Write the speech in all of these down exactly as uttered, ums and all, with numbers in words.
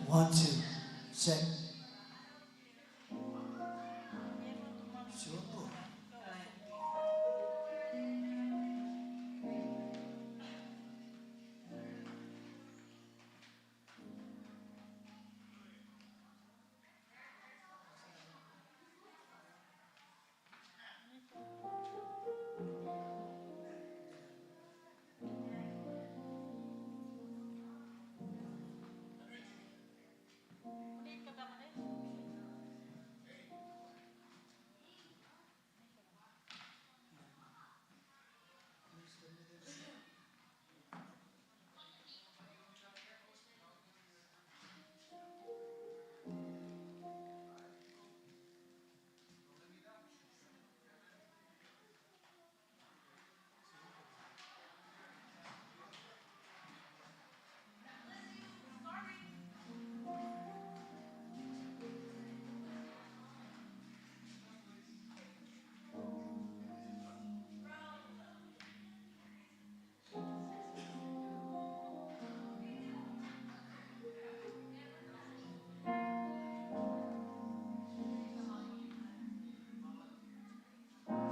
One, two. Check.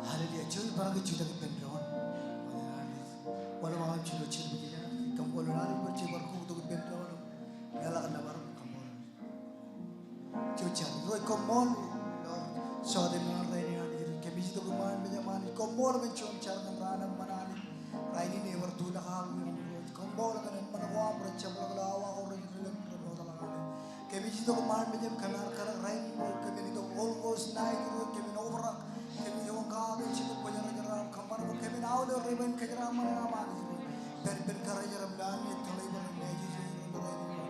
Hallelujah. Jouj bar ke jutak ippān doon. Wōnṃaanḷọk aṃ jilu jilu. Kōṃṃool Anij bwe jej bar kuktok ippān doon. Leḷọk nōbar, kōṃṃool. Jouj jar. Irooj, kōṃṃool. Lord, jota in an rainin Anij. Kōmij itok iṃaan mejaṃ Anij. Kōṃṃool kōn juon jar kōn raan eṃṃan Anij. Rainin ebar tulọk aḷ in Irooj. Kōṃṃool kōn eṃṃan ko aṃ rej jab ḷọk ilo awa ko rej ri kōn rej ṃootḷọk Anij. Kōmij itok iṃaan mejaṃ, kōm ar kōṇaan rainin, kōmin itok Holy Ghost night, Irooj, kōmin obrak, kōmin itok kake, Jetōb Kwōjarjar aṃ, kōṃṃan bwe kōmin aolep rej ban kōjeraaṃṃan aṃ Anij. Pād ippān karijer im lowaan jet tōḷ eo rej nejej ilo rainin.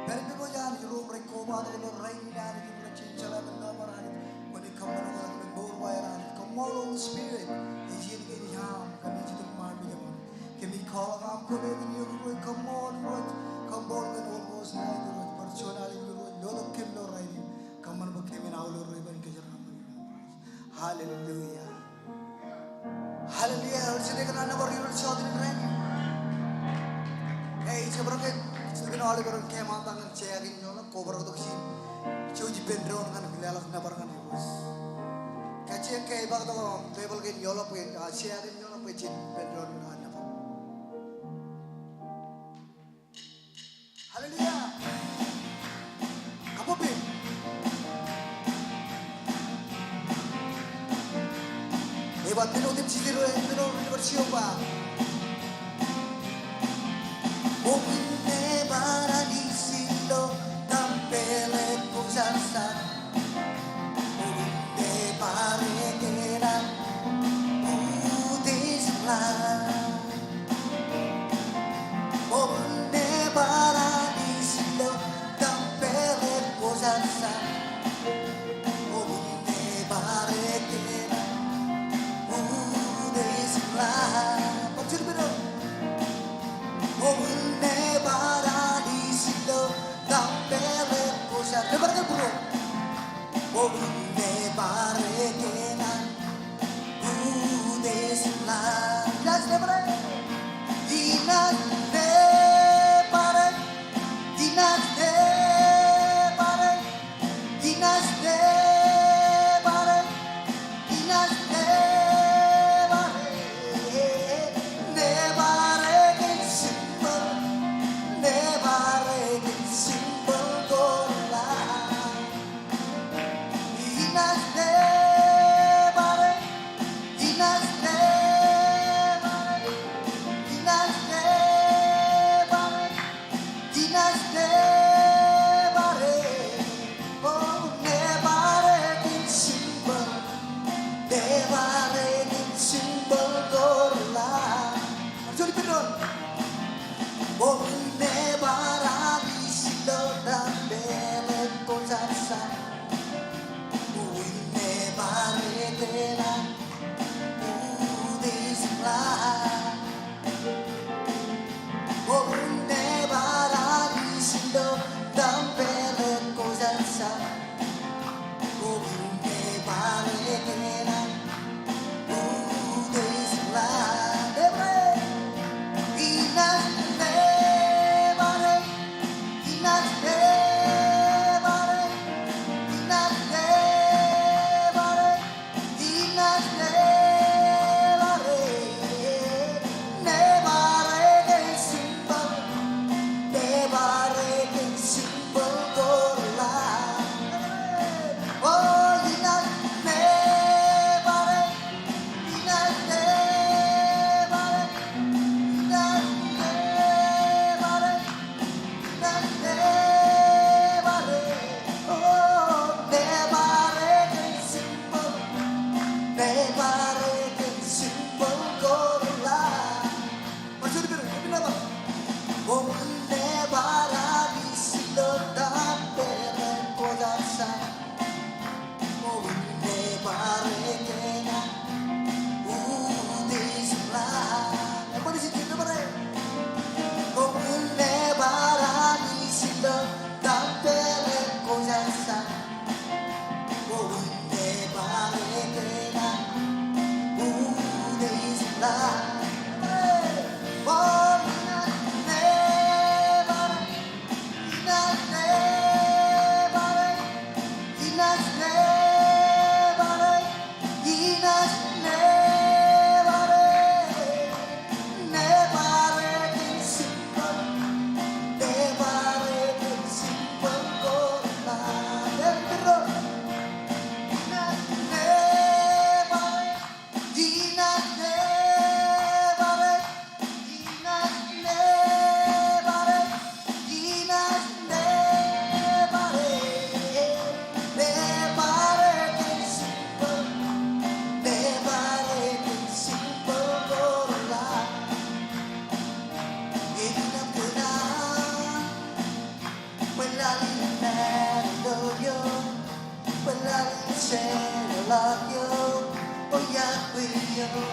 Pād ippān wōj Anij, ro im rej kobatok ilo rainin Anij, ro im jen jeḷā kōn nōbar Anij. Kwōnaaj kōṃṃan wōt kōn mour ko aer Anij. Kōṃṃool Holy Spirit, ej iien kein aṃ, kōmij itok iṃaan mejaṃ. Kōmij kwaḷọk aṃ kōpooḷ kōn eok Irooj, kōṃṃool Irooj, kōṃṃool kōn Holy Ghost night Irooj, bar juon Anij Irooj, lotok kōm ilo rainin, kōṃṃan bwe kōmin aolep ro rej ban kōjeraaṃṃan. Hallelujah. Hallelujah. Ej jab bar kōn an nōbar Irooj jota in rainin. Ej jab bar kōn, jota in aolep ro rej kōṃṃan ñan share in ñoḷọk, kobrak tok ijin. Jouj ippān doon ñan leḷọk nōbar ñan Irooj. Kajjien ke ej ba tok Baibōḷ kein ñoḷọk bwe, a, share in ñoḷọk bwe jen ippān doon ñan nōbar. Hallelujah. Kabbokbok. Ej ba men otemjej ro, men ro rej bar jio ba. Bok in nōbar Anij ilo tempeḷ eo kwōjarjar. Bok in nōbar e kōṇaan utiej im laḷ. Bok in nōbar Anij ilo tempeḷ eo kwōjarjar. Bok in nōbar e kōṇaan utiej im laḷ. Bok in nōbar Anij ilo tempeḷ eo kwōjarjar. Nōbar ke būruō. Bok in nōbar e kōṇaan utiej im laḷ. Inaaj nōbar e. Inaaj nōbar e. Inaaj nōbar e. Inaaj nōbar e. Inaaj nōbar e. Nōbar e kōn symbol. Nōbar e kōn symbol ko laḷ. Inaaj nōbar e. Inaaj nōbar e. Inaaj nōbar e. Inaaj nōbar e. O nōbar. Hallelujah. Hallelujah.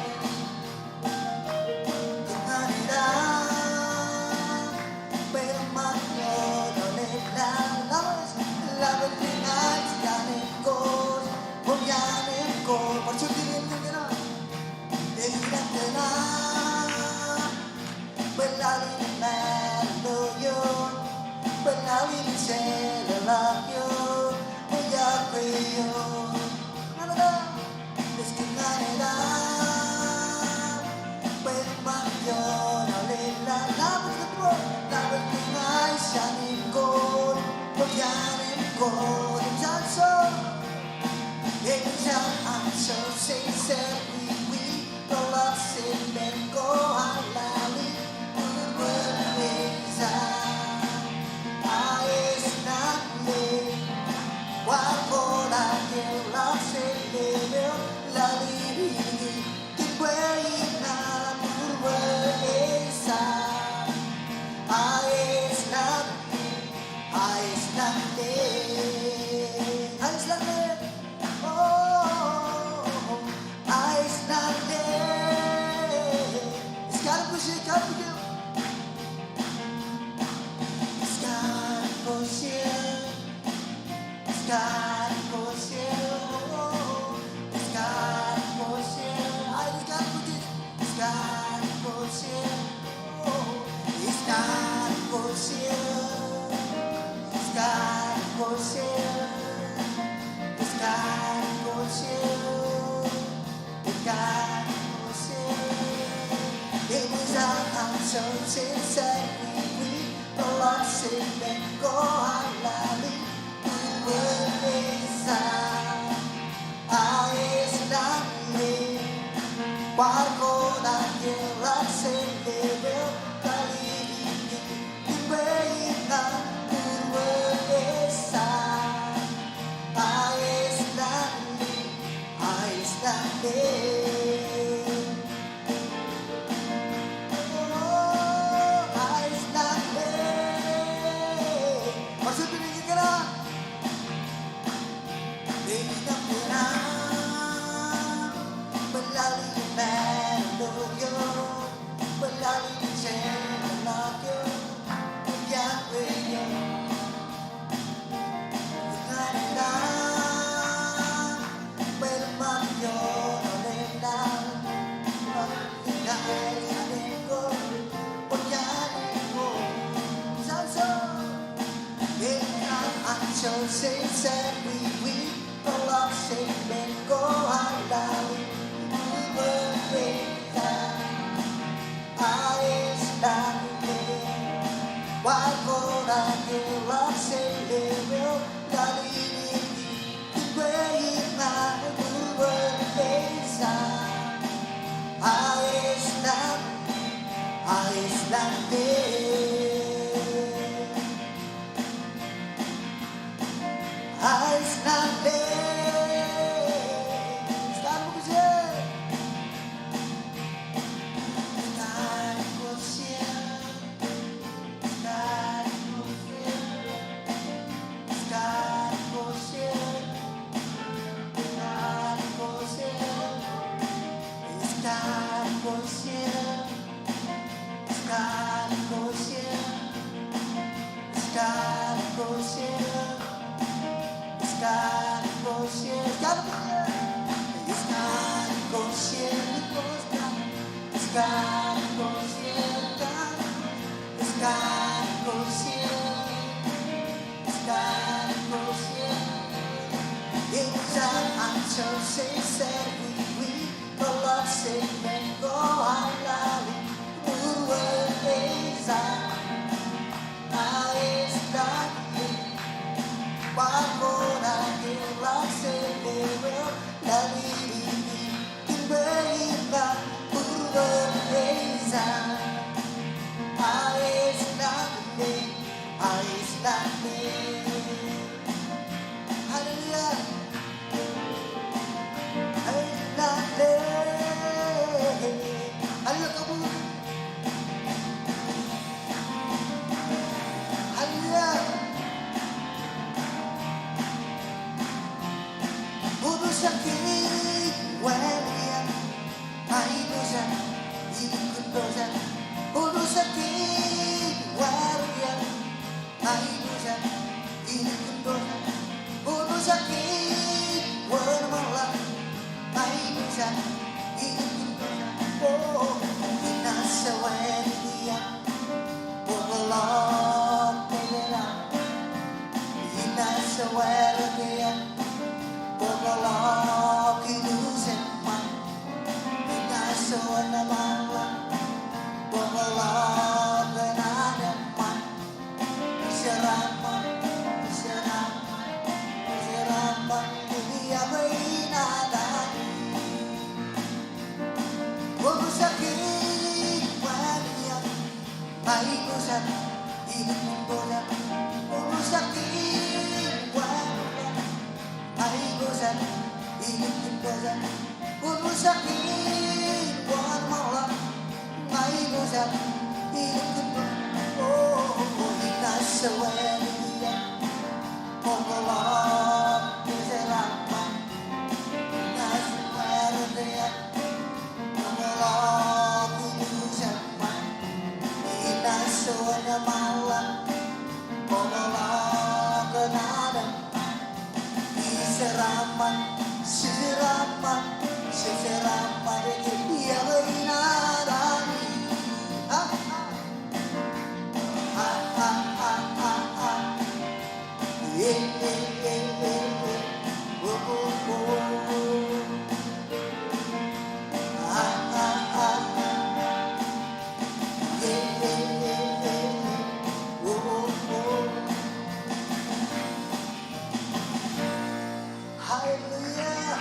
Hallelujah.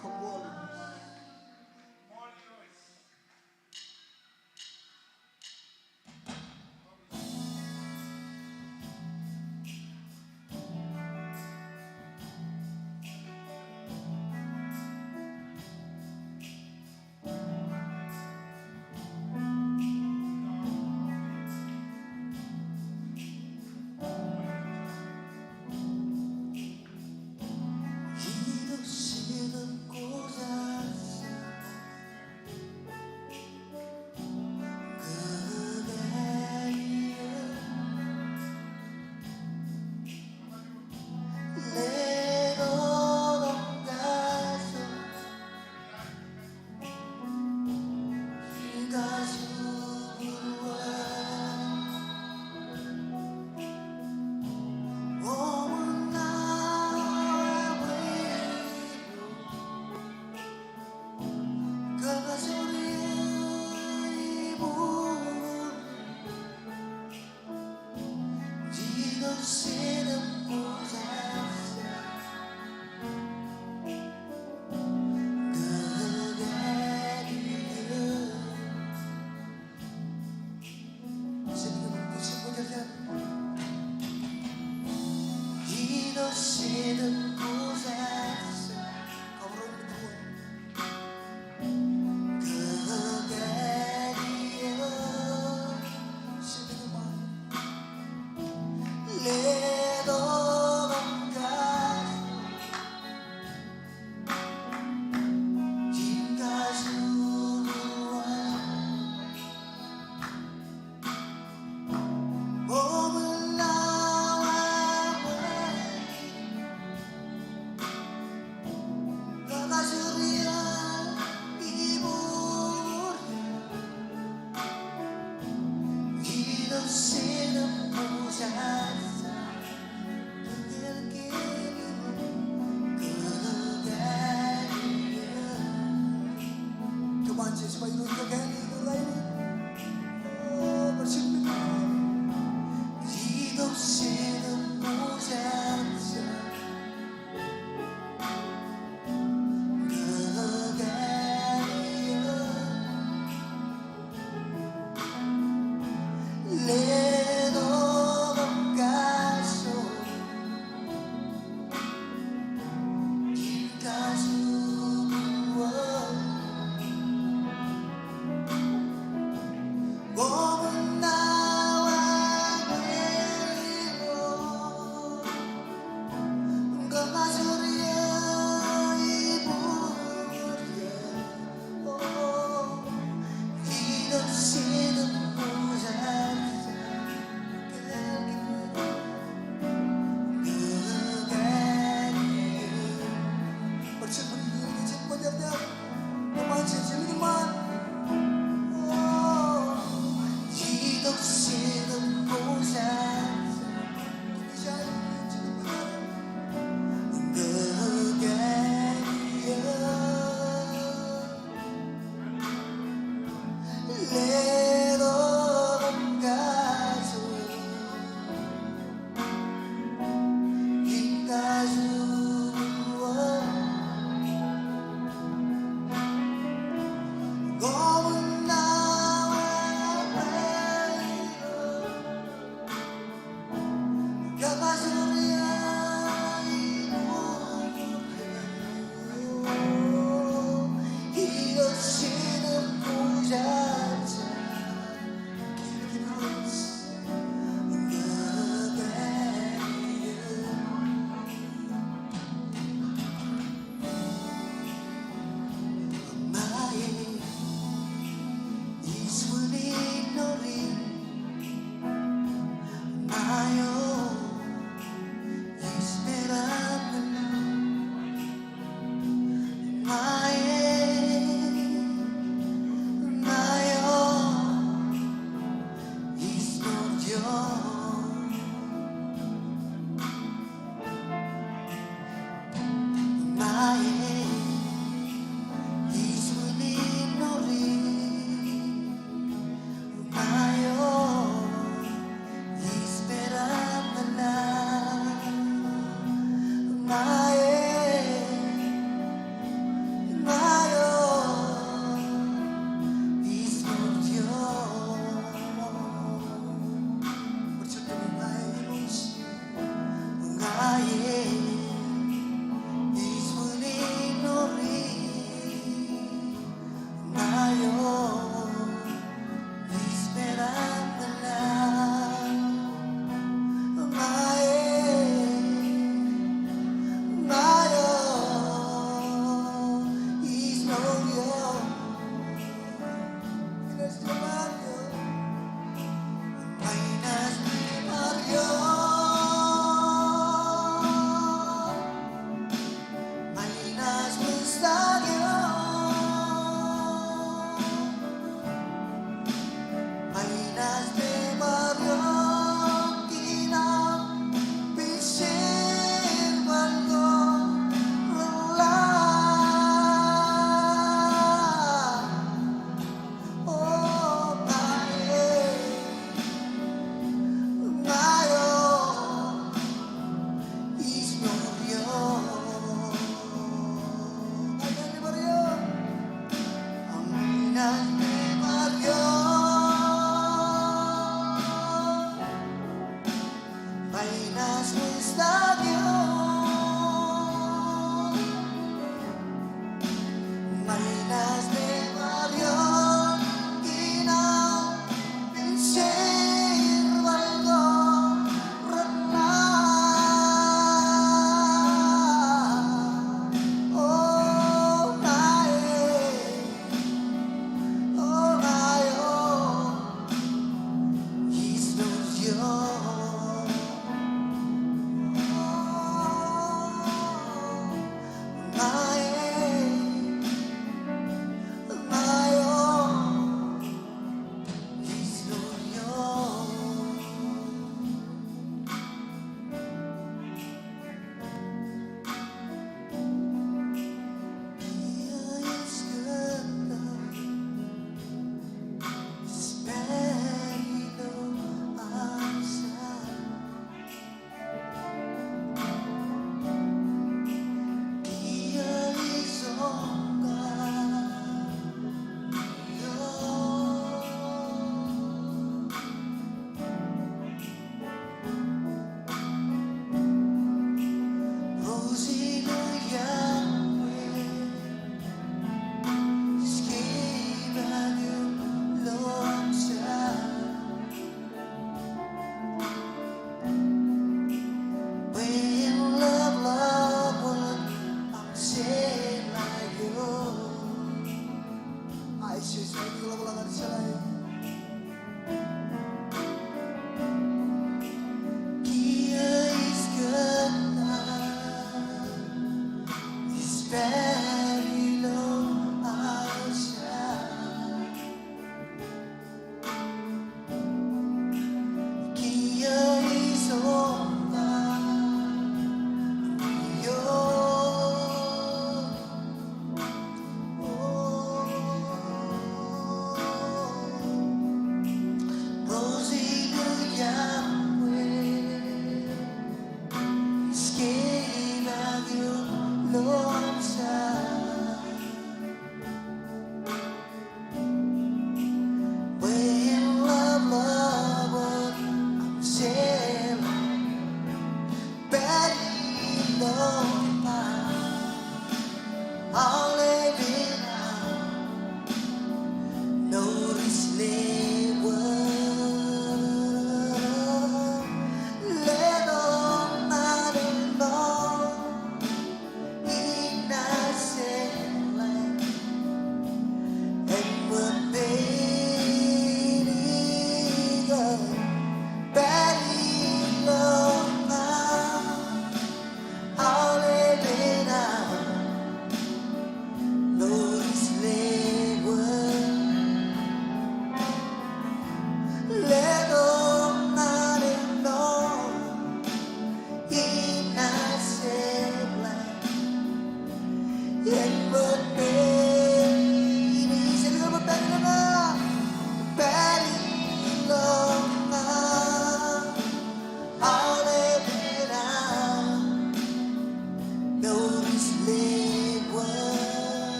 Come on.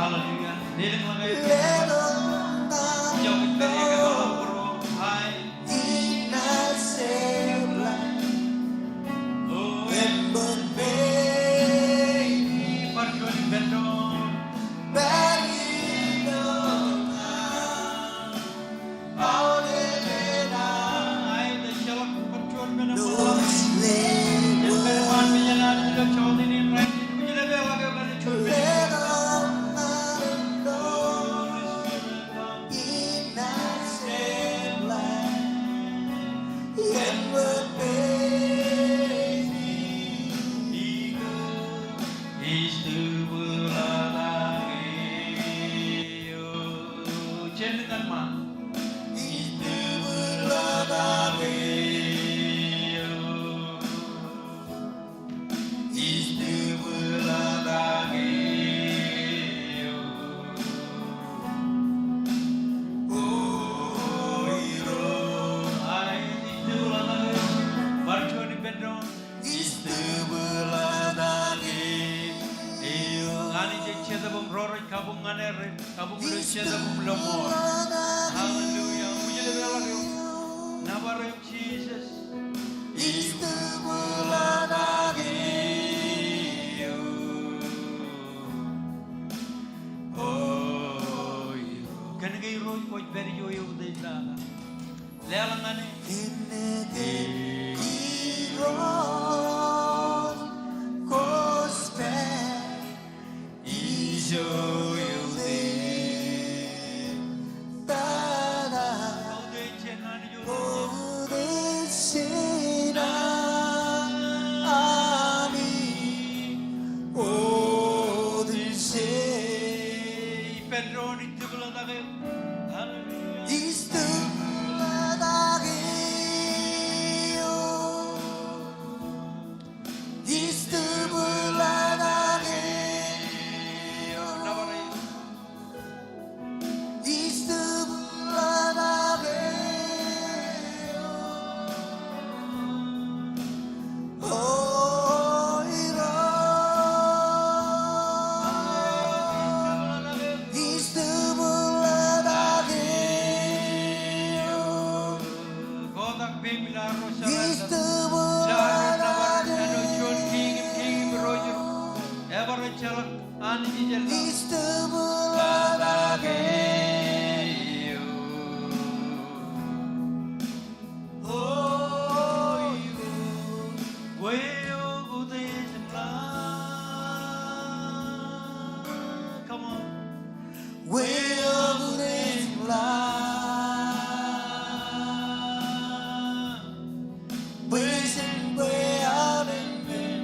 Hallelujah. Lelōñḷọk aō. Iọkwe pād ie kōtḷọk būruō. Hai. Bar juon ippān doon. Jen ñan ṃaan. Anij ej Jetōb im Rō rej kabuñ ñan er, kabuñ ilo Jetōb im Lọmọọr. Hallelujah. Kwōj leḷọk eok. Nōbar eok Jisōs. Kōn ke Irooj kwōj pād ijo eutiej lale. Leḷọk ñan e. Kōn ke Irooj kwōj pād ijo eutiej tata. Eutiej jān an ijo. Eutiej jān ami. Eutiej jān. Ippān doon ij tōpḷaak eok. Hallelujah. Ij tōpḷaak eok. Ij tōpḷaak eok. Ij tōpḷaak eok. O Irooj. Ij tōpḷaak eok. Kotak peiṃ ilo arro. Ij tōpḷaak eok. Ilo arro nōbar āinwōt juon kiiñ im kiiñ im Irooj ro. Ebar ejjeḷọk Anij ijellọk. Ij tōpḷaak eok. O Irooj. Weo kōtij im ḷak. Come on. Weo kōtij im ḷak. Bwe jen bwe aolep men,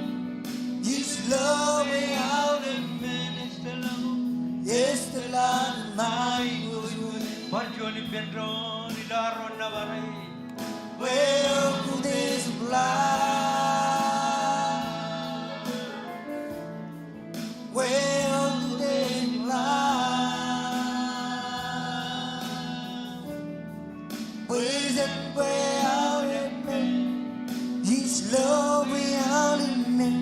ij lo bwe aolep men, ej tōl ḷọk, ej tōl ḷọk ṃae ibuñbū. Bar juon ippān doon ilo arro nōbar e. Weo kōtij im ḷak. Weo kōtij im ḷak. Bwe jen bwe aolep men, ij lo bwe aolep men,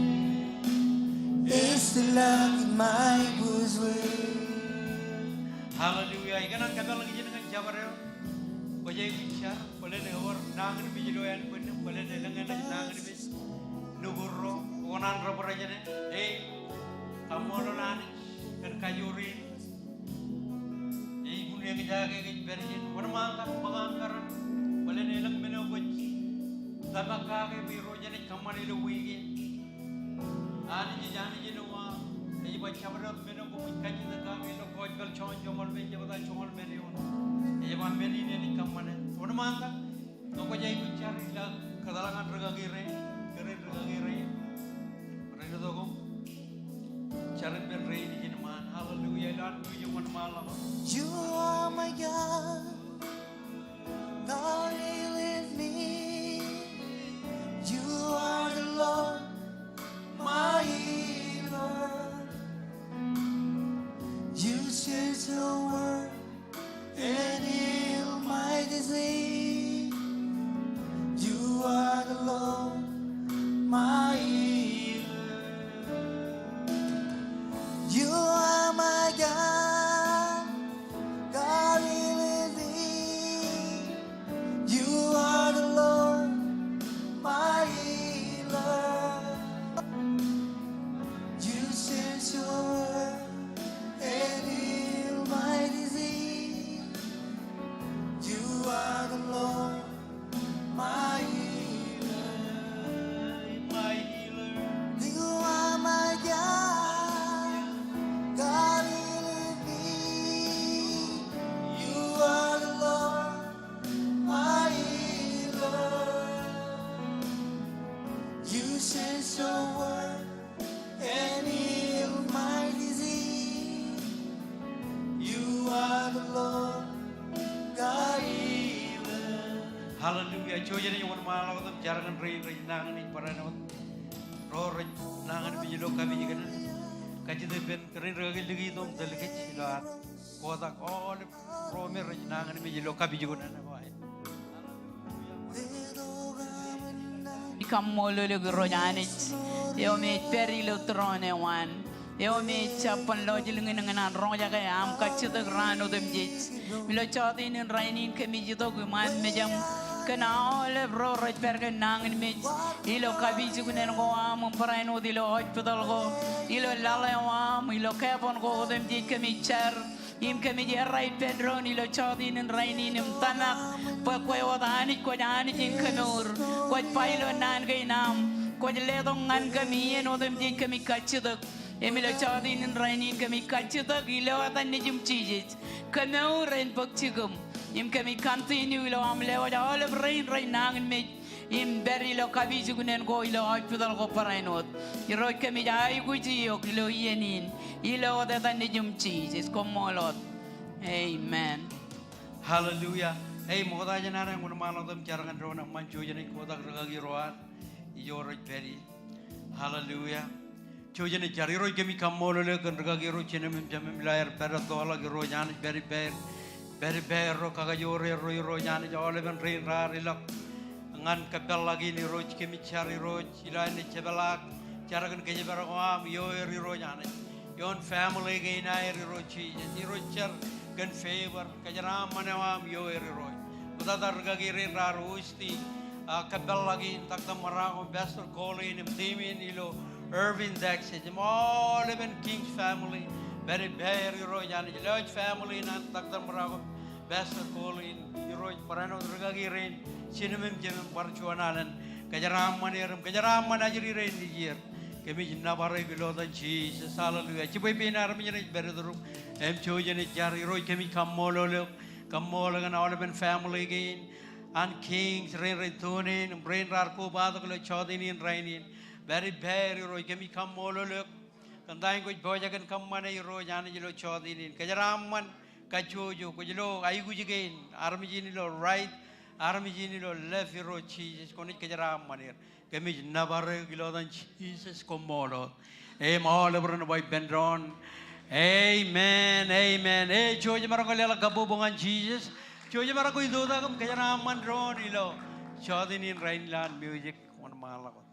ej tōl ḷọk ṃae ibuñbū. Hallelujah. Ikōṇaan kōpeḷḷọk ijin ñan jabdewōt. Kwōj aikuj jar, bōlen ewōr nañinmej ilo ānbwinnūṃ, bōlen elōñ enaaj nañinmej nukūr ro, okōṇaan rebōd jāne. Ej kaṃṃoolol Anij kōn kajoor in. Ej kōn eñjake kōj pād ijin. Wōnṃaantak ṃōk an karan, bōlen elōñ men eo kwōj tōmak kake bwe Irooj enaaj kōṃṃane ilo wiik in. Anij ej Anij in uwaak, ej ba jabdewōt men eo koṃij kajjitōk kake ilo gospel Jon joñoul eoon, jebta joñoul eoon. Ej ba men in enaaj kōṃṃane. Wōnṃaantak, ñe kwōj aikuj jar ilo kōtḷọk ñan rikaki rein, kōrā rikaki rein. Ren itok im jar ippān rein ijin ṃaan. Hallelujah. Ilo an bwe ej wōnṃaanḷọk. You are my God. God, you lead me. You are the Lord, my healer. You send your word and heal my disease. You are the Lord, my healer. You are my God. God, you lead me. You are the Lord, my healer. You send your word and heal my disease. You are the Lord, my healer, my healer. You are my God. God, you lead me. You are the Lord, my healer. You send your word and heal my disease. You are the Lord, God healer. Hallelujah. Jouj im wōnṃaanḷọk wōt im jar kōn rein rej nañinmej barāinwōt. Ro rej nañinmej ilo kapijuknen. Kajjitōk ippān kōrā in rikaki likūt im tōl kōj ilo ad kotak aolep ro me rej nañinmej ilo kapijuknen. Ij kaṃṃoolol eok Irooj Anij, eo me ej pād ilo tūroon eo an, eo me ej jab ban lọjilñin ñan an roñjake aṃ kajjitōk raan otemjej. Im ilo jọteen in rainin kōmij itok iṃaan mejaṃ, kōn aolep ro rej pād kōn nañinmej ilo kapijuknen ko aṃ im barāinwōt ilo hospital ko, ilo laḷ eo aṃ, ilo cabin ko otemjej kōmij jar im kōmij errā ippān doon ilo jota in rainin im tōmak bwe kwe wōt Anij, kwōj Anij in kemour, kwōj ba ilo naan kein aṃ, kwōj letok ñan kōm iien otemjej kōmij kajjitōk. Im ilo jota in rainin kōmij kajjitōk ilo etan Nejiṃ Jisōs. Kemour en bōk jikiṃ. Im kōmij continue ilo aṃ lewōj aolep rein rej nañinmej im pād ilo kapijuknen ko ilo hospital ko barāinwōt. Irooj kōmij aikuj eok ilo iien in. Ilo etan Nejiṃ Jisōs, koṃṃool wōt. Amen. Hallelujah. Ei, ṃokta jān ad wōnṃaanḷọk im jar ñan doon eṃṃan, jouj im kotak rikaki ro ad ijo rej pād ie. Hallelujah. Jouj im jar. Irooj kōmij kaṃṃoolol eok kōn rikaki ro, jinōm im jemem ilo aer pād ettoḷọk, Irooj Anij, pād ippāer. Pād ippāer ro, kakajoor er ro, Irooj Anij, aolepen rein raar ilọk ñan kōpeḷḷọk in, Irooj kōmij jar, Irooj, ilo aer naaj jepḷaak jar kōn kōjparok eo aṃ, ioer, Irooj Anij. Ioon family kein aer, Irooj Jisōs, Irooj jar kōn favor, kōjeraaṃṃan eo aṃ ioer, Irooj. Ṃoktata rikaki rein raar host e, a, kōpeḷḷọk in, Doctor Marako, Pastor Colleen im team in ilo Irving, Texas, im aolepen King's family, pād ippāer, Irooj Anij, lewōj family ṇe an Doctor Marako, Pastor Colleen, Irooj, barāinwōt rikaki rein, jinōm im jemem, bar juon alen kōjeraaṃṃan er im kōjeraaṃṃan ajri rein nejier. Kōmij nōbar eok ilo etan Jisōs. Hallelujah. Jibwe pein armej rej pād iturūṃ im jouj im jar. Irooj kōmij kaṃṃoolol eok. Kaṃṃoolol eok kōn aolepen family kein an Kings, rein rej tune in im rein raar kobatok ilo jota in rainin. Pād ippāer, Irooj, kōmij kaṃṃoolol eok kōn ta in kwōj pojak in kōṃṃane, Irooj Anij, ilo jota in. Kōjeraaṃṃan kajjojo, kwōj lo aikuj kein, armej in ilo right, armej in ilo left, Irooj Jisōs, kwōnaaj kōjeraaṃṃan er. Kōmij nōbar eok ilo etan Jisōs, koṃṃool wōt. Im aolep ren ba ippān doon, amen, amen. E, jouj im maroñ ke leḷọk kabbokbok ñan Jisōs. Jouj im maroñ ke itoitak im kōjeraaṃṃan doon ilo jota in rainin ilo an music wōnṃaanḷọk wōt.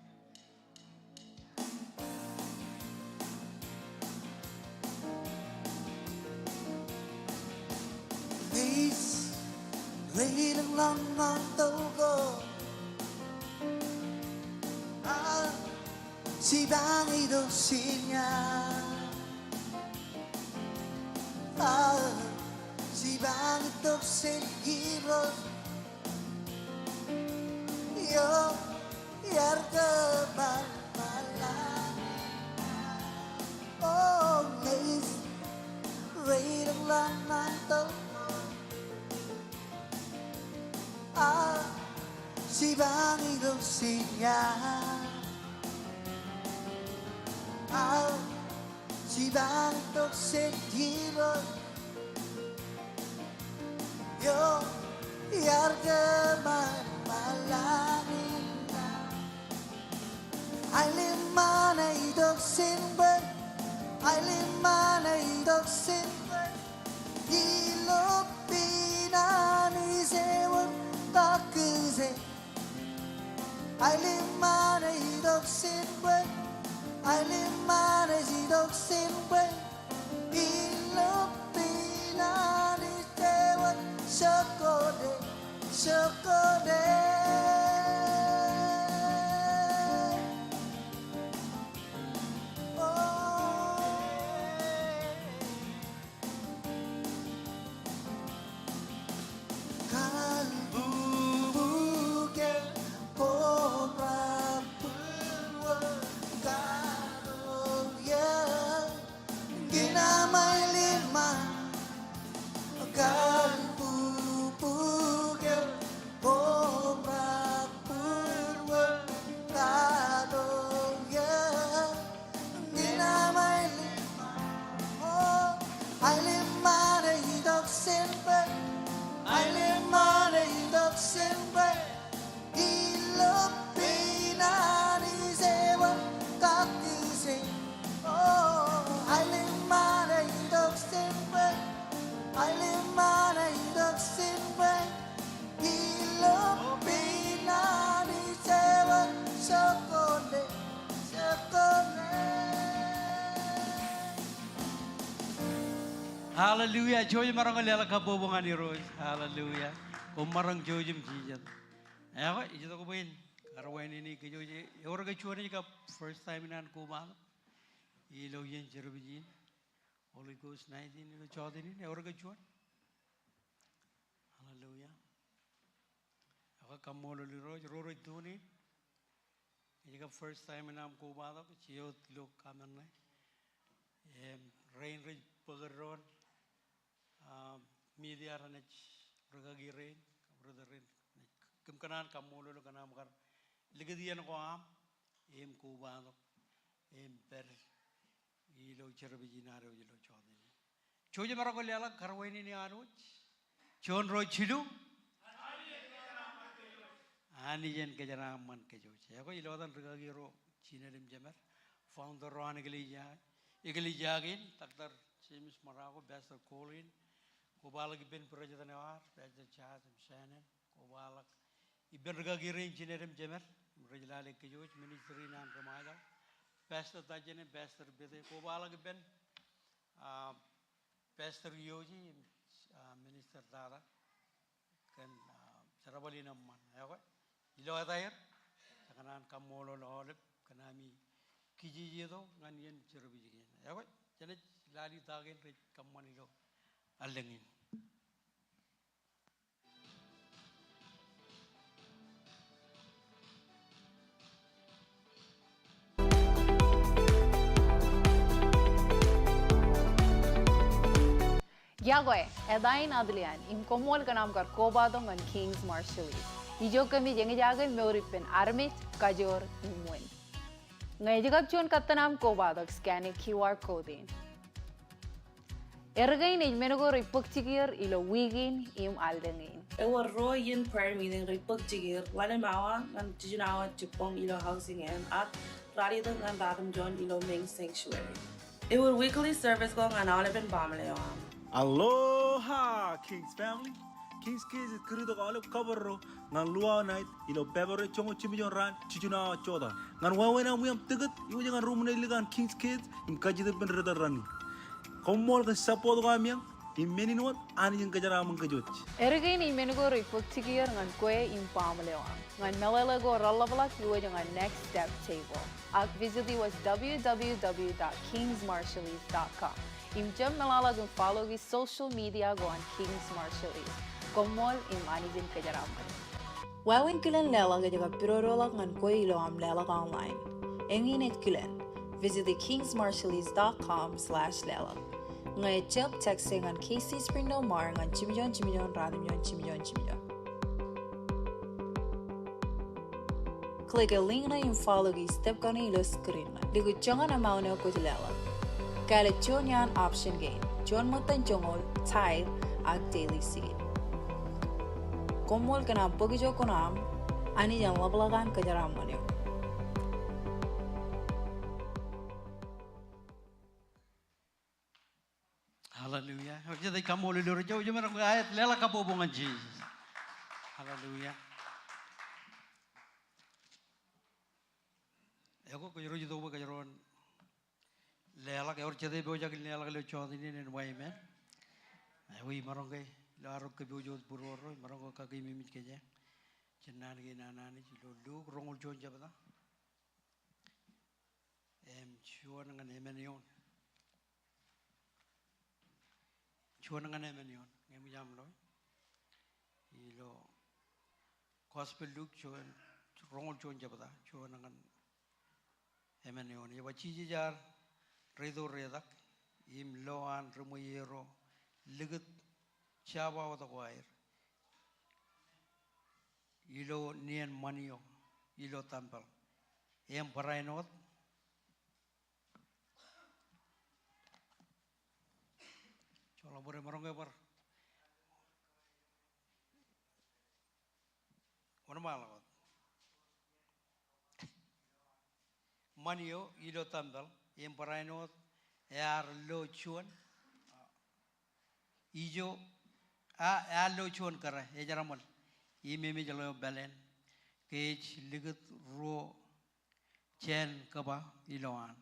Ñe ij reilañ ḷọk ñan toḷ ko, a, jipañ itok jān iaan. A, jipañ itok jān Irooj. Io, iar kōṃṃan ṃōñā. O, ñe ij reilañ ḷọk ñan toḷ ko, a, jipañ itok jān iaan. A, jipañ itok jān Irooj. Io, iar kōṃṃan ṃōñā. Aelōñ ṃōñā itok jān bwe, aelōñ ṃōñā itok jān bwe, ilo peiṇaṇ ij wōr kake jān. Aelōñ ṃōñā itok jān bwe, aelōñ ṃōñā itok jān bwe, ilo peiṇaṇ ij wōr jokone, jokone. O. Kalbubu ke kobra pulwa kato ya kina mailima kalbubu ke kobra pulwa kato ya Aelōñ ṃōñā itok jān bwe, aelōñ ṃōñā itok jān bwe, ilo peiṇaṇ ij wōr kake jān. O, aelōñ ṃōñā itok jān bwe, aelōñ ṃōñā itok jān bwe, ilo peiṇaṇ ij wōr jokone, jokone. Hallelujah. Jouj im maroñ ke leḷọk kabbokbok ñan Irooj. Hallelujah. Koṃ maroñ jouj im jijet. Ekwe, ij itok bwe in karuwainene kōj, ewōr ke juon ej kab first time in an kobatok ilo iien service in Holy Ghost night in ilo jota in, ewōr ke juon? Hallelujah. Ekwe, kaṃṃoolol Irooj, ro rej tune in. Ej kab first time in aṃ kobatok, ej wōt ilo kōṃṃane. Im, rein rej bōk doon, ah, media renaaj rūkaki rein, kab ri tōl rein, kōm kōṇaan kaṃṃoolol kōn aṃ kar likūt iien ko aṃ, im kobatok, im pād ilo service in ad ilo jota in. Jouj im maroñ leḷọk karuwainene ad wōj. Juon, ruo, jilu. Anij en kōjeraaṃṃan kōj wōj. Ekwe, ilo etan rūkaki ro jined im jemed, founder ro an eklejia, eklejia kein, Doctor James Marocco, Pastor Colin, kobaḷọk ippān president eo ad, Pastor Charles im Shannon, kobaḷọk ippān rūkaki rein jined im jemed, rej lale kōj wōj, ministry in an ri Ṃajeḷ, Pastor Tajen im Pastor Pete, kobaḷọk ippān, ah, Pastor Yoji, ah, Minister Tata, kōn, ah, jerbal in eṃṃan. Ekwe, ilo etaer, jej kōṇaan kaṃṃoolol aolep kōn ami kijejeto ñan iien service kein. Ekwe, jenaaj lale ta kein rej kōṃṃan ilo allōñ in. Iọkwe, eta in Atilian, im koṃṃool kōn aṃ kar kobatok ñan King's Marshallese. Ijo kōmij eñjake mour ippān armej, kajoor, im win. Ñe ej kab juon kōttan aṃ kobatok, scan e Q R code in. Erkein ej men ko rej bōk jikier ilo wiik in im allōñ in. Ewōr ruo iien prayer meeting rej bōk jikier, ḷalem awa ñan jiljino awa jibboñ ilo Housing Inn, ak ralitōk ñan ratimjuon ilo main sanctuary. Ewōr weekly service ko ñan aolepen baaṃle eo aṃ. Aloha, King's family. King's Kids ej kūr itok aolep kabōrro ñan luo awa night ilo Pāpere joñoul jimjuon raan jiljino awa jota. Ñan wāween aṃ wiaṃ tikōt, iwōj ñan ruṃwin eo ilikaan King's Kids im kajjitōk ippān ri tōl raṇe. Koṃṃool kōn support ko ami aṃ, im men in wōt, Anij en kōjeraaṃṃan kōj wōj. Erkein ej men ko rej bōk jikier ñan kwe im baaṃle eo aṃ. Ñan meḷeḷe ko reḷapḷọk, iwōj ñan Next Step Table. Ak visit e wōt W W W dot kings marshallese dot com. Im jab meḷọkḷọk im follow e social media ko an King's Marshallese. Koṃṃool im Anij en kōjeraaṃṃan. Wāween kilen leḷọk ej kab pidodoḷọk ñan kwe ilo aṃ leḷọk online. Eñin ej kilen. Visit e kings marshallese dot com slash leḷọk. Ñe ejjab, text e ñan K C Springdale Mar ñan jimjuon jimjuon ratimjuon jimjuon jimjuon. Click e link ṇe im follow e step kaṇe ilo screen ṇe. Likūt joñan amount eo kwōj leḷọk. Kāālōt juon iaan option kein. Juon ṃōttan joñoul, tithe, ak daily seed. Koṃṃool kōn aṃ bōk ijo kuṇaaṃ, Anij en ḷapḷọk an kōjeraaṃṃan eok. Hallelujah. Eo, jej kaṃṃoolol Irooj, eo, eo, maroñ ke aet leḷọk kabbokbok ñan Jisōs. Hallelujah. Eo, kwōj ro itok bwe kōjro en leḷọk, ewōr jete eo ejjab leḷọk ilo jota in, en wa amen. Eo, imaroñ ke, ilo arro kōpooj wōt būruorro, imaroñ ke kakeememej kōj. Jen naan kein an Anij, ilo Luk roñoul juon jebta. Im juon ñan emān eoon. Juon ñan emān eoon. Ñe eṃōj aṃ lo. Ilo Gospel Luk juon, roñoul juon jebta, juon ñan emān eoon. Ej ba Jisōs ear reitok retak, im lo an ri ṃweiie ro likūt jab aotak ko aer ilo nien ṃani eo ilo tempeḷ. Im barāinwōt. Joḷọk bōd, emaroñ ke bar wōnṃaanḷọk wōt. Ṃani eo ilo tempeḷ, im barāinwōt ear lo juon. Ijo, a, ear lo juon kōrā, ejerṃōl. Im emej ḷeo pāleen, ke ej likūt ruo jāān kōba ilowaan.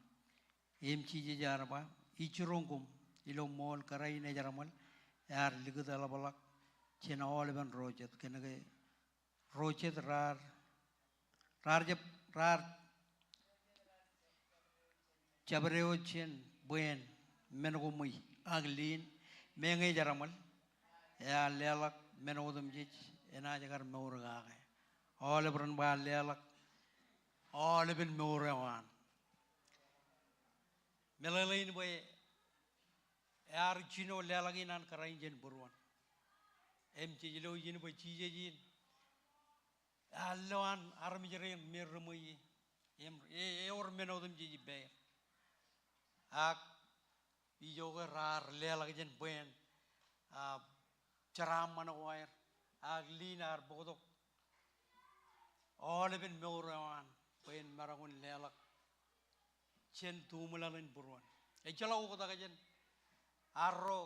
Im Jisōs ear ba, ij jiroñ koṃ, ilo ṃool kōrā in ejerṃōl, ear likūt eḷapḷọk jān aolepen ro jet, kōnke ro jet raar, raar jab, raar jabdewōt jān bwe en men ko ṃweiuk ak liin, meñe ej jeramōl, ear leḷọk men otemjej enaaj kar mour kake. Aolep ren ba leḷọk aolepen mour eo an. Meḷeḷein bwe ear jino leḷọk in an Kraist jān būruon. Im jej lo ijin bwe Jisōs in ear lo an armej rein me ri ṃweiie. Im e, ewōr men otemjej ippāer. Ak ijoke raar leḷọk jān bwe en, a, jeraaṃṃan ko aer. Ak liin ear bōktok aolepen mour eo an bwe en maroñ in leḷọk jān tuṃwilaḷ in būruon. Ejjeḷọk oktak jān arro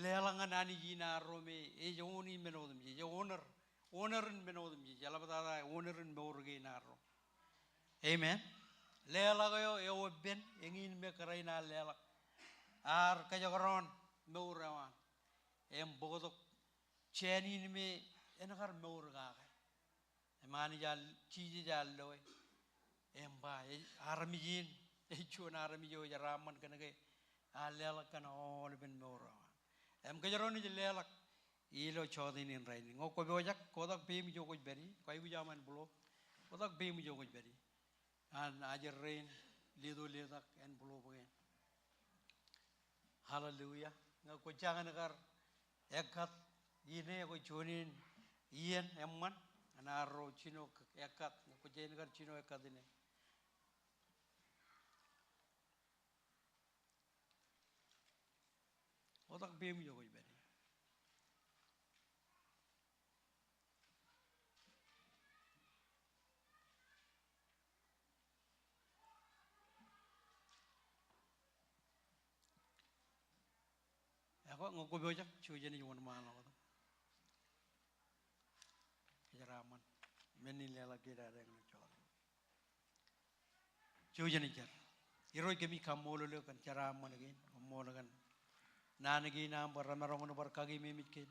leḷọk ñan Anij in arro me ej own in men otemjej, ej owner, owner in men otemjej, eḷaptata owner in mour kein arro. Amen. Leḷọk eo eo epen, eñin me Kraist ear leḷọk. Ear kōjekdọọn mour eo an. Im bōktok jān in me en kar mour kake. Im Anij ear, Jisōs ear loe. Im ba, e, armej in, ej juon armej eo jeraaṃṃan kōnke ear leḷọk kōn aolepen mour eo an. Im kōjro naaj leḷọk ilo jọteen in rainin. Ñe kwō pojak, kotak peiṃ ijo kwōj pād ie, kwōj aikuj aṃ envelope. Kotak peiṃ ijo kwōj pād ie. An ajri rein leto letak envelope kein. Hallelujah. Ñe kwōj jañin kar ekkat ine, kwōj juon in iien eṃṃan ñan arro jino ekkat. Ñe kwōj jañin kar jino ekkat ine. Kotak peiṃ ijo kwōj pād ie. Ekwe, ñe kwō pojak, jouj im wōnṃaanḷọk wōt. Kōjeraaṃṃan. Men in leḷọk kiiō ad eñin joḷọk. Jouj im jar. Irooj, kōmij kaṃṃoolol eok kōn jeraaṃṃan kein, koṃṃool kōn naan kein aṃ bwe remaroñ in bar kakememej kein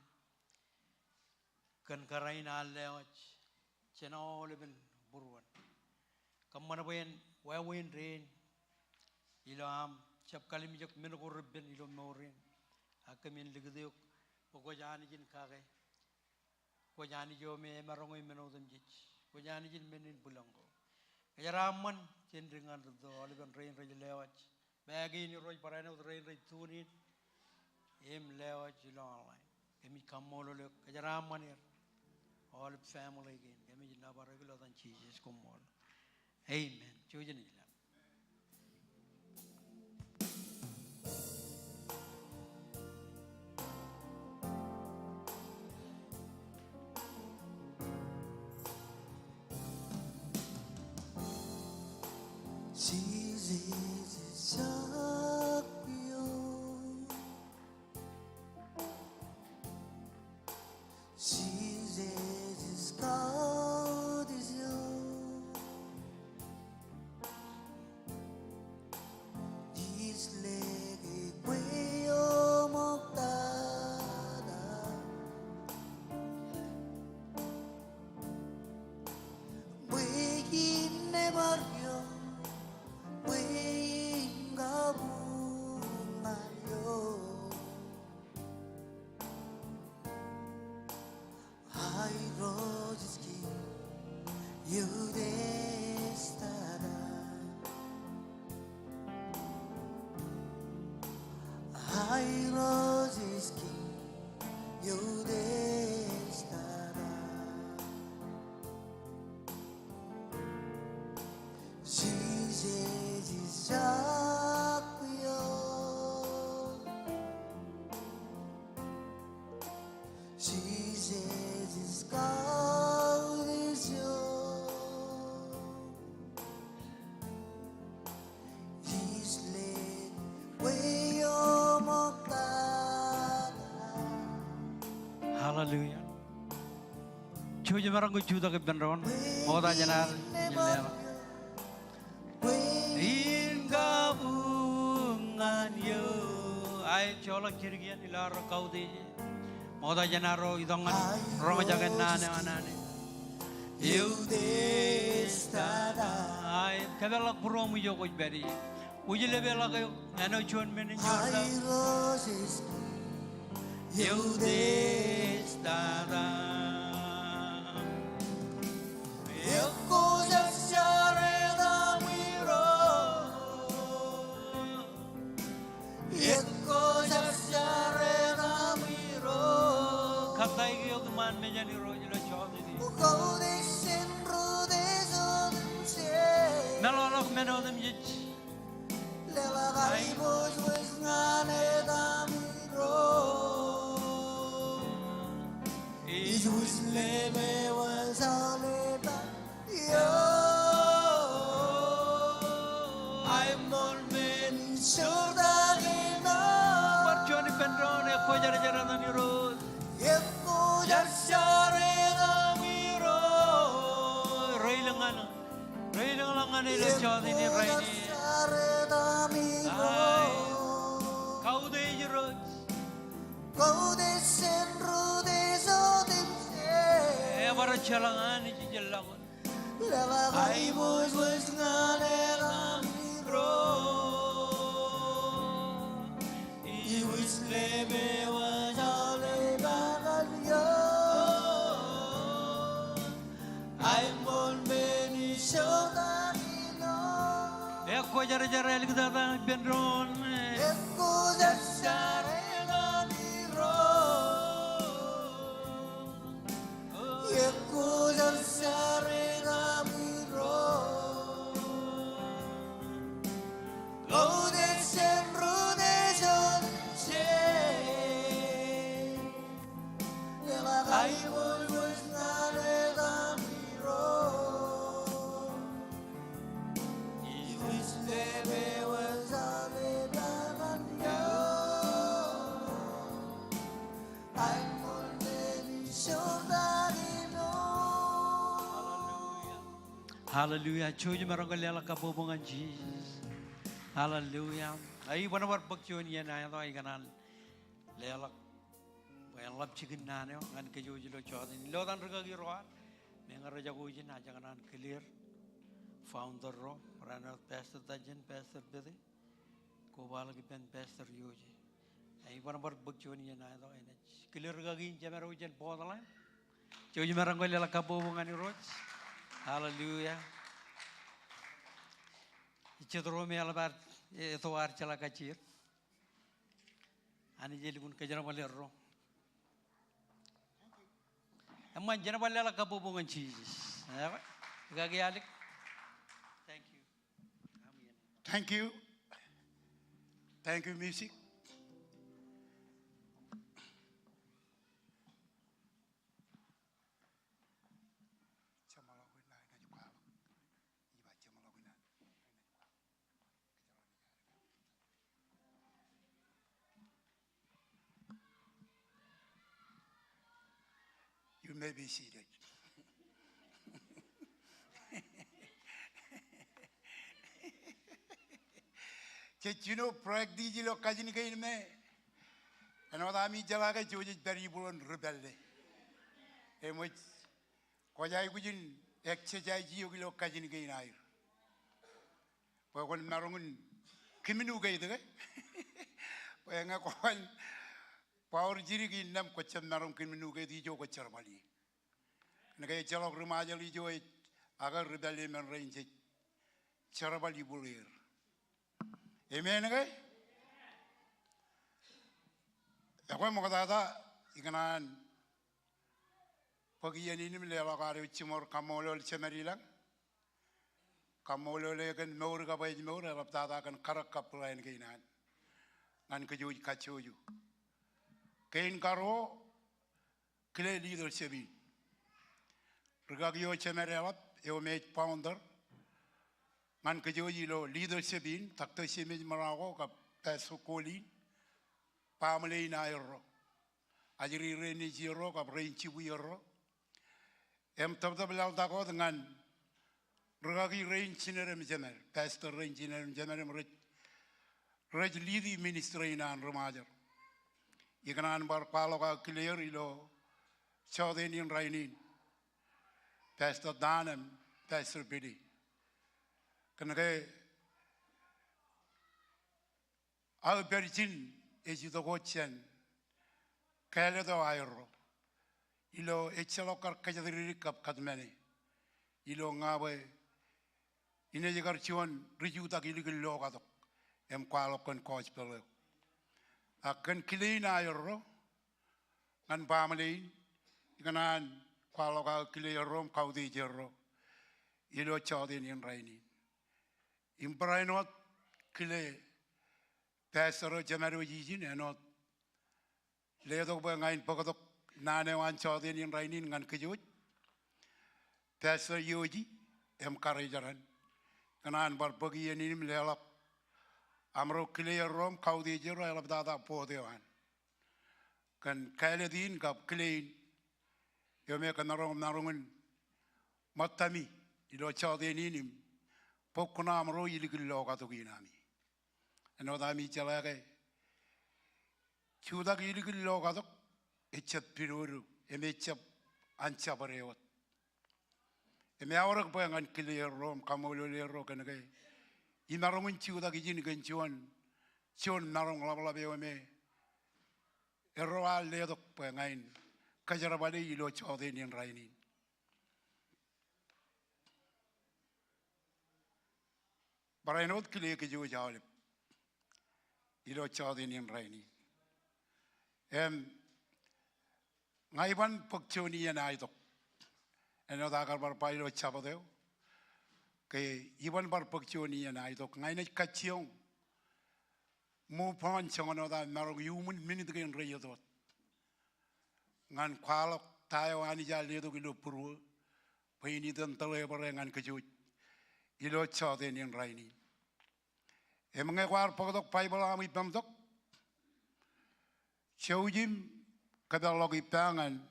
kōn kōrā in ear lewōj jān aolepen būruon. Kōṃṃan bwe en wāween dein ilo aṃ jab kalimjek men ko repen ilo mour in. Ak kōmin likūt eok bwe kwōj Anij in kake. Kwōj Anij eo me emaroñ e men otemjej. Kwōj Anij in men in bwilōñ ko. Kōjeraaṃṃan jān dik ñan rūtto, aolepen rein rej lewōj. Ba kein Irooj, barāinwōt rein rej tune in im lewōj ilo online. Kōmij kaṃṃoolol eok, kōjeraaṃṃan er. Aolep family kein, kōmij nōbar eok ilo etan Jisōs, koṃṃool. Amen. Jouj im ilọk. Jisōs ej jabdewōt. Jisōs ej kautiej eo. Ij lōke kwe eo ṃoktata. Bwe in nebar eo, bwe in kabuñ ñan eok. Irooj ej Kiiñ, Irooj ej Tata. Irooj ej Kiiñ, Irooj ej Tata. Jisōs ej jabdewōt. Jisōs ej kautiej eo. Ij lōke kwe eo ṃoktata. Hallelujah. Jouj im maroñ ke jutak ippān doon. Ṃokta jān ad, in kabuñ ñan eok. Ae joḷọk jidik iien ilo arro kautiej e. Ṃokta jān arro itok ñan roñjake naan eo an Anij. Ae kōpeḷḷọk būruōṃ ijo kwōj pād ie. Kwōj lepeḷọk eok āinwōt juon men in joortak. Kōttāik eok iṃaan mejān Irooj ilo jota in. Meḷọkḷọk men otemjej. Bar juon ippān doon, ekwōjarjar etan Irooj. Reilōñ ñan, reilōñḷọk ñan e ilo jota in rainin. Ae, kautiej Irooj. Ebar ejjeḷọk Anij ijellọkun. Ekwōjarjar āliktata ippān doon. Hallelujah. Jouj im maroñ ke leḷọk kabbokbok ñan Jisōs. Hallelujah. Ij ban bar bōk juon iien aetok ikōṇaan leḷọk bwe en ḷap jikin naan eo ñan kōj ilo jota in. Ilo etan rikaki ro ad, meñe rej jako ijin, ajak kōṇaan clear founder ro, ro āinwōt Pastor Tajen, Pastor Pete, koba ḷọk ippān Pastor Yoje. Ij ban bar bōk juon iien aetok enaaj clear rikaki in jemād eo jān Portland. Jouj im maroñ ke leḷọk kabbokbok ñan Irooj. Hallelujah. Ij jet ro me eḷap ad, e, eto ad jeḷā kajjier. Anij elukkuun kōjerbal erro. Eṃṃan, jen bar leḷọk kabbokbok ñan Jisōs. Eo, rikaki alik. Thank you. Thank you. Thank you, music. You may be seated. Jej jino practice ilo kajin kein me āinwōt ami jeḷā ke jej pād ibūruon ri pālle. Eṃōj, kwōj aikuj in exercise eok ilo kajin kein aer. Bwe kwōn maroñ in communicate ke? Bwe ñe kwōn ba wōr jidik innām kwōjjab maroñ communicate ijo kwōj jerbal ie. Kōnke ejjeḷọk ri Ṃajeḷ ijo ej, ak ri pālle men rein jej jerbal ibūruer. Amen ke? Ekwe ṃoktata ikōṇaan bōk iien in im leḷọk ad eo jiṃor kaṃṃoolol Jemed ilañ. Kaṃṃoolol e kōn mour kab ājmour, eḷaptata kōn karōk kab plan kein an ñan kōj kajjojo. Kein karuo, kile leadership in. Rikaki eo Jemed eḷap, eo me ej founder ñan kōj ilo leadership in, Doctor James Marako kab Pastor Colin, baaṃle in aerro, ajri rein nejierro kab rein jibwierro. Im tōptōp laḷtak wōt ñan rikaki rein jined im jemed, pastor rein jined im jemed im rej, rej lead ministry in an ri Ṃajeḷ. ikōṇaan bar kwaḷọk aō kile er ilo jọteen in rainin, Pastor Don im Pastor Billy. Kōnke aō pād ijin ej itok wōt jān kāālōt eo aerro ilo ejjeḷọk kar kōjatdikdik kab kōtmāne ilo ña bwe inaaj kar juon ri jutak ilikin lokatok im kwaḷọk kōn gospel eo. Ak kōn kile in aerro ñan baaṃle in, ikōṇaan kwaḷọk aō kile erro im kautiej erro ilo jọteen in rainin. Im barāinwōt kile pastor eo jemād wōj ijin āinwōt letok bwe ña in bōktok naan eo an jọteen in rainin ñan kōj wōj, Pastor Yoji im Karijeran. Ikōṇaan bar bōk iien in im leḷọk amro kile erro im kautiej erro eḷaptata board eo an kōn kāālōt in kab kile in eo me kōmaroñ maroñ in ṃōttami ilo jọteen in im bōk kuṇaamro ilikin lokatok in ami. Āinwōt ami jeḷā ke jutak ilikin lokatok ejjab pidodo im ejjab anjabdewōt. Im eaorōk bwe ñan kile erro im kaṃṃoolol erro kōnke imaroñ in jutak ijin kōn juon, juon maroñ ḷapḷap eo me erro ar letok bwe ña in kōjerbale ilo jọteen in rainin. Barāinwōt kile kōj wōj aolep ilo jọteen in rainin. Im ña iban bōk juon iien aetok. Āinwōt aō kar bar ba ilo jabōt eo ke iban bar bōk juon iien aetok, ña inaaj kajjioñ move on joñan wōt aō maroñ iuṃwin minit kein reiiet wōt ñan kwaḷọk ta eo Anij ear letok ilo būruō bwe in itōn tōḷe bōrā ñan kōj wōj ilo jọteen in rainin. Im ñe kwaar bōktok Baibōḷ aṃ ippaṃ tok, jouj im kōpeḷḷọk ippa ñan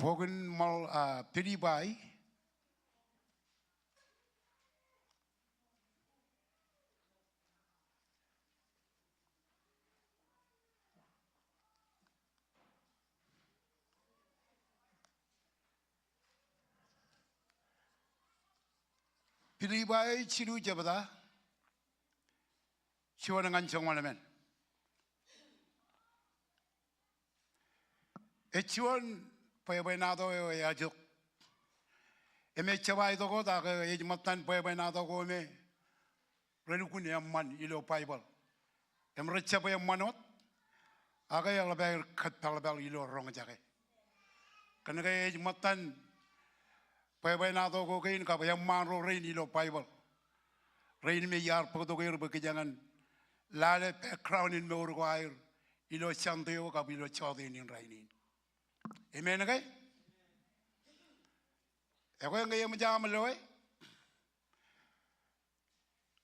bok in ṃōḷ, ah, Pilippai. Pilippai jilu jebta, juon ñan joñoul emān. Ej juon bwebwenato eo eajeḷ. Im ejjab aetok wōt ak ej ṃōttan bwebwenato ko me relukkuun eṃṃan ilo Baibōḷ. Im rejjab eṃṃan wōt, ak eḷap aer kōtpaḷpaḷ ilo roñjake. Kōnke ej ṃōttan bwebwenato ko kein kab eṃṃaan ro rein ilo Baibōḷ. Rein me iar bōktok er bwe kōjeañ en lale background in mour ko aer ilo Sunday eo kab ilo jọteen in rainin. Amen ke? Ekwe ñe eṃōj aṃ loe,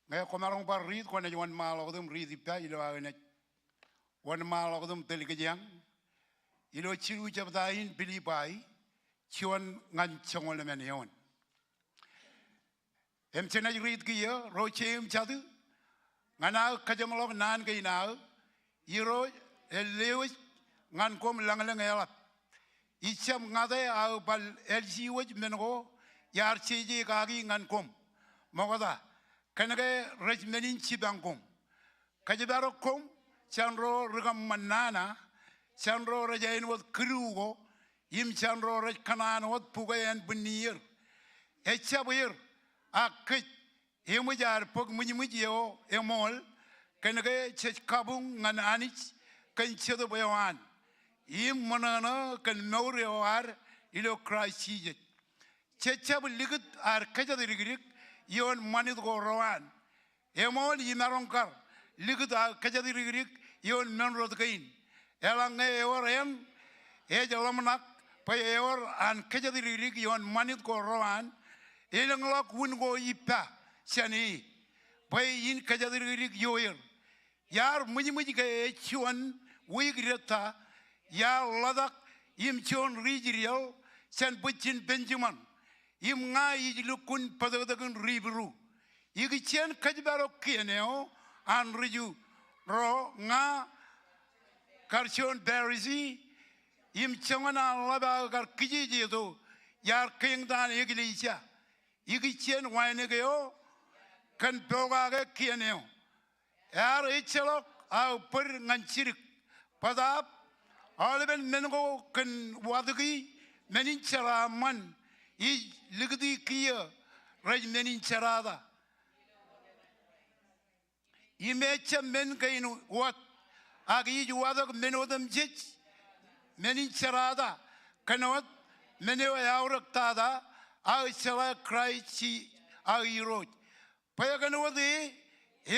ñe kwōmaroñ bar riit, kwōnaaj wōnṃaanḷọk wōt im riit ippa ilo aō naaj wōnṃaanḷọk wōt im tōl kōjeañ ilo jilu jebta in Pilippai, juon ñan joñoul emān eoon. Im jenaaj riit kiiō, ro jeiū im jatū, ñan aō kajeṃḷọk naan kein aō, Irooj ej lewōj ñan koṃ lañlōñ eḷap. Ijjab ñate aō bal āljiwōj men ko iar jeje kaki ñan koṃ ṃokta, kōnke rej men in jipañ koṃ. Kōjparok koṃ jān ro ri kōṃṃan nana, jān ro rej āinwōt kidu ko, im jān ro rej kōṇaan wōt bukwe ānbwinnier. Ejjab er, ak kōj, eṃōj ad bōk ṃwijṃwij eo eṃool, kōnke jej kabuñ ñan Anij kōn Jetōb eo an, im ṃōṇōṇō kōn mour eo ad ilo Kraist Jisōs. Jejjab likūt ad kōjatdikdik ioon ṃanit ko ro an. Eṃool imaroñ kar likūt aō kōjatdikdik ioon men rot kein. Eḷaññe ewōr eṇ ej ḷōmṇak bwe ewōr an kōjatdikdik ioon ṃanit ko ro an, elōñḷọk wūn ko ippa jān e bwe in kōjatdikdik ioer. Iar ṃwijṃwij ke ej juon wiik detta, iar ḷotak im juon ri Israel jān bwijin Benjamin, im ña ij lukkuun bōtōktōkin ri Hibru. Ikijjien kōjparok kien eo an ri Ju ro, ña kar juon Parisi, im joñan an ḷap aō kar kijejeto iar keeñtaan eklejia ikijjien wānōk eo kōn pokake kien eo. Ear ejjeḷọk aō bōd ñan jidik. Bōtaab, aolepen men ko kōn watōki men in jeraaṃṃan ij likūti kiiō rej men in jerata. Im ejjab men kein wōt, ak ij watōk men otemjej men in jerata, kōn wōt men eo eaorōk tata aō jeḷā Kraist aō Irooj. Bwe kōn wōt e,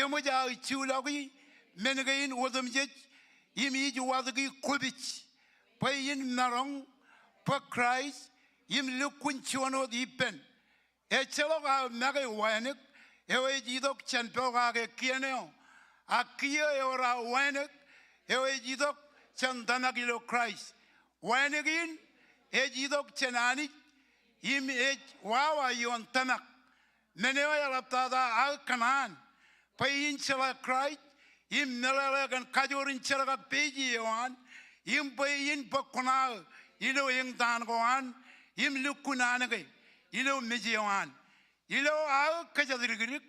eṃōj aō juḷọki men kein otemjej, im ij watōki kwōpij, bwe in maroñ bōk Kraist im lukkuun juon wōt ippān. Ejjeḷọk aō make wānōk eo ej itok jān pokake kien eo, ak kiiō ewōr aō wānōk eo ej itok jān tōmak ilo Kraist. Wānōk in ej itok jān Anij im ej wawa ioon tōmak. Men eo eḷaptata aō kōṇaan bwe in jeḷā Kraist im meḷeḷe kōn kajoor in jerkakpeje eo an, im bwe in bōk kuṇaō ilo eñtaan ko an im lukkuun anōke ilo mej eo an. Ilo aō kōjatdikdik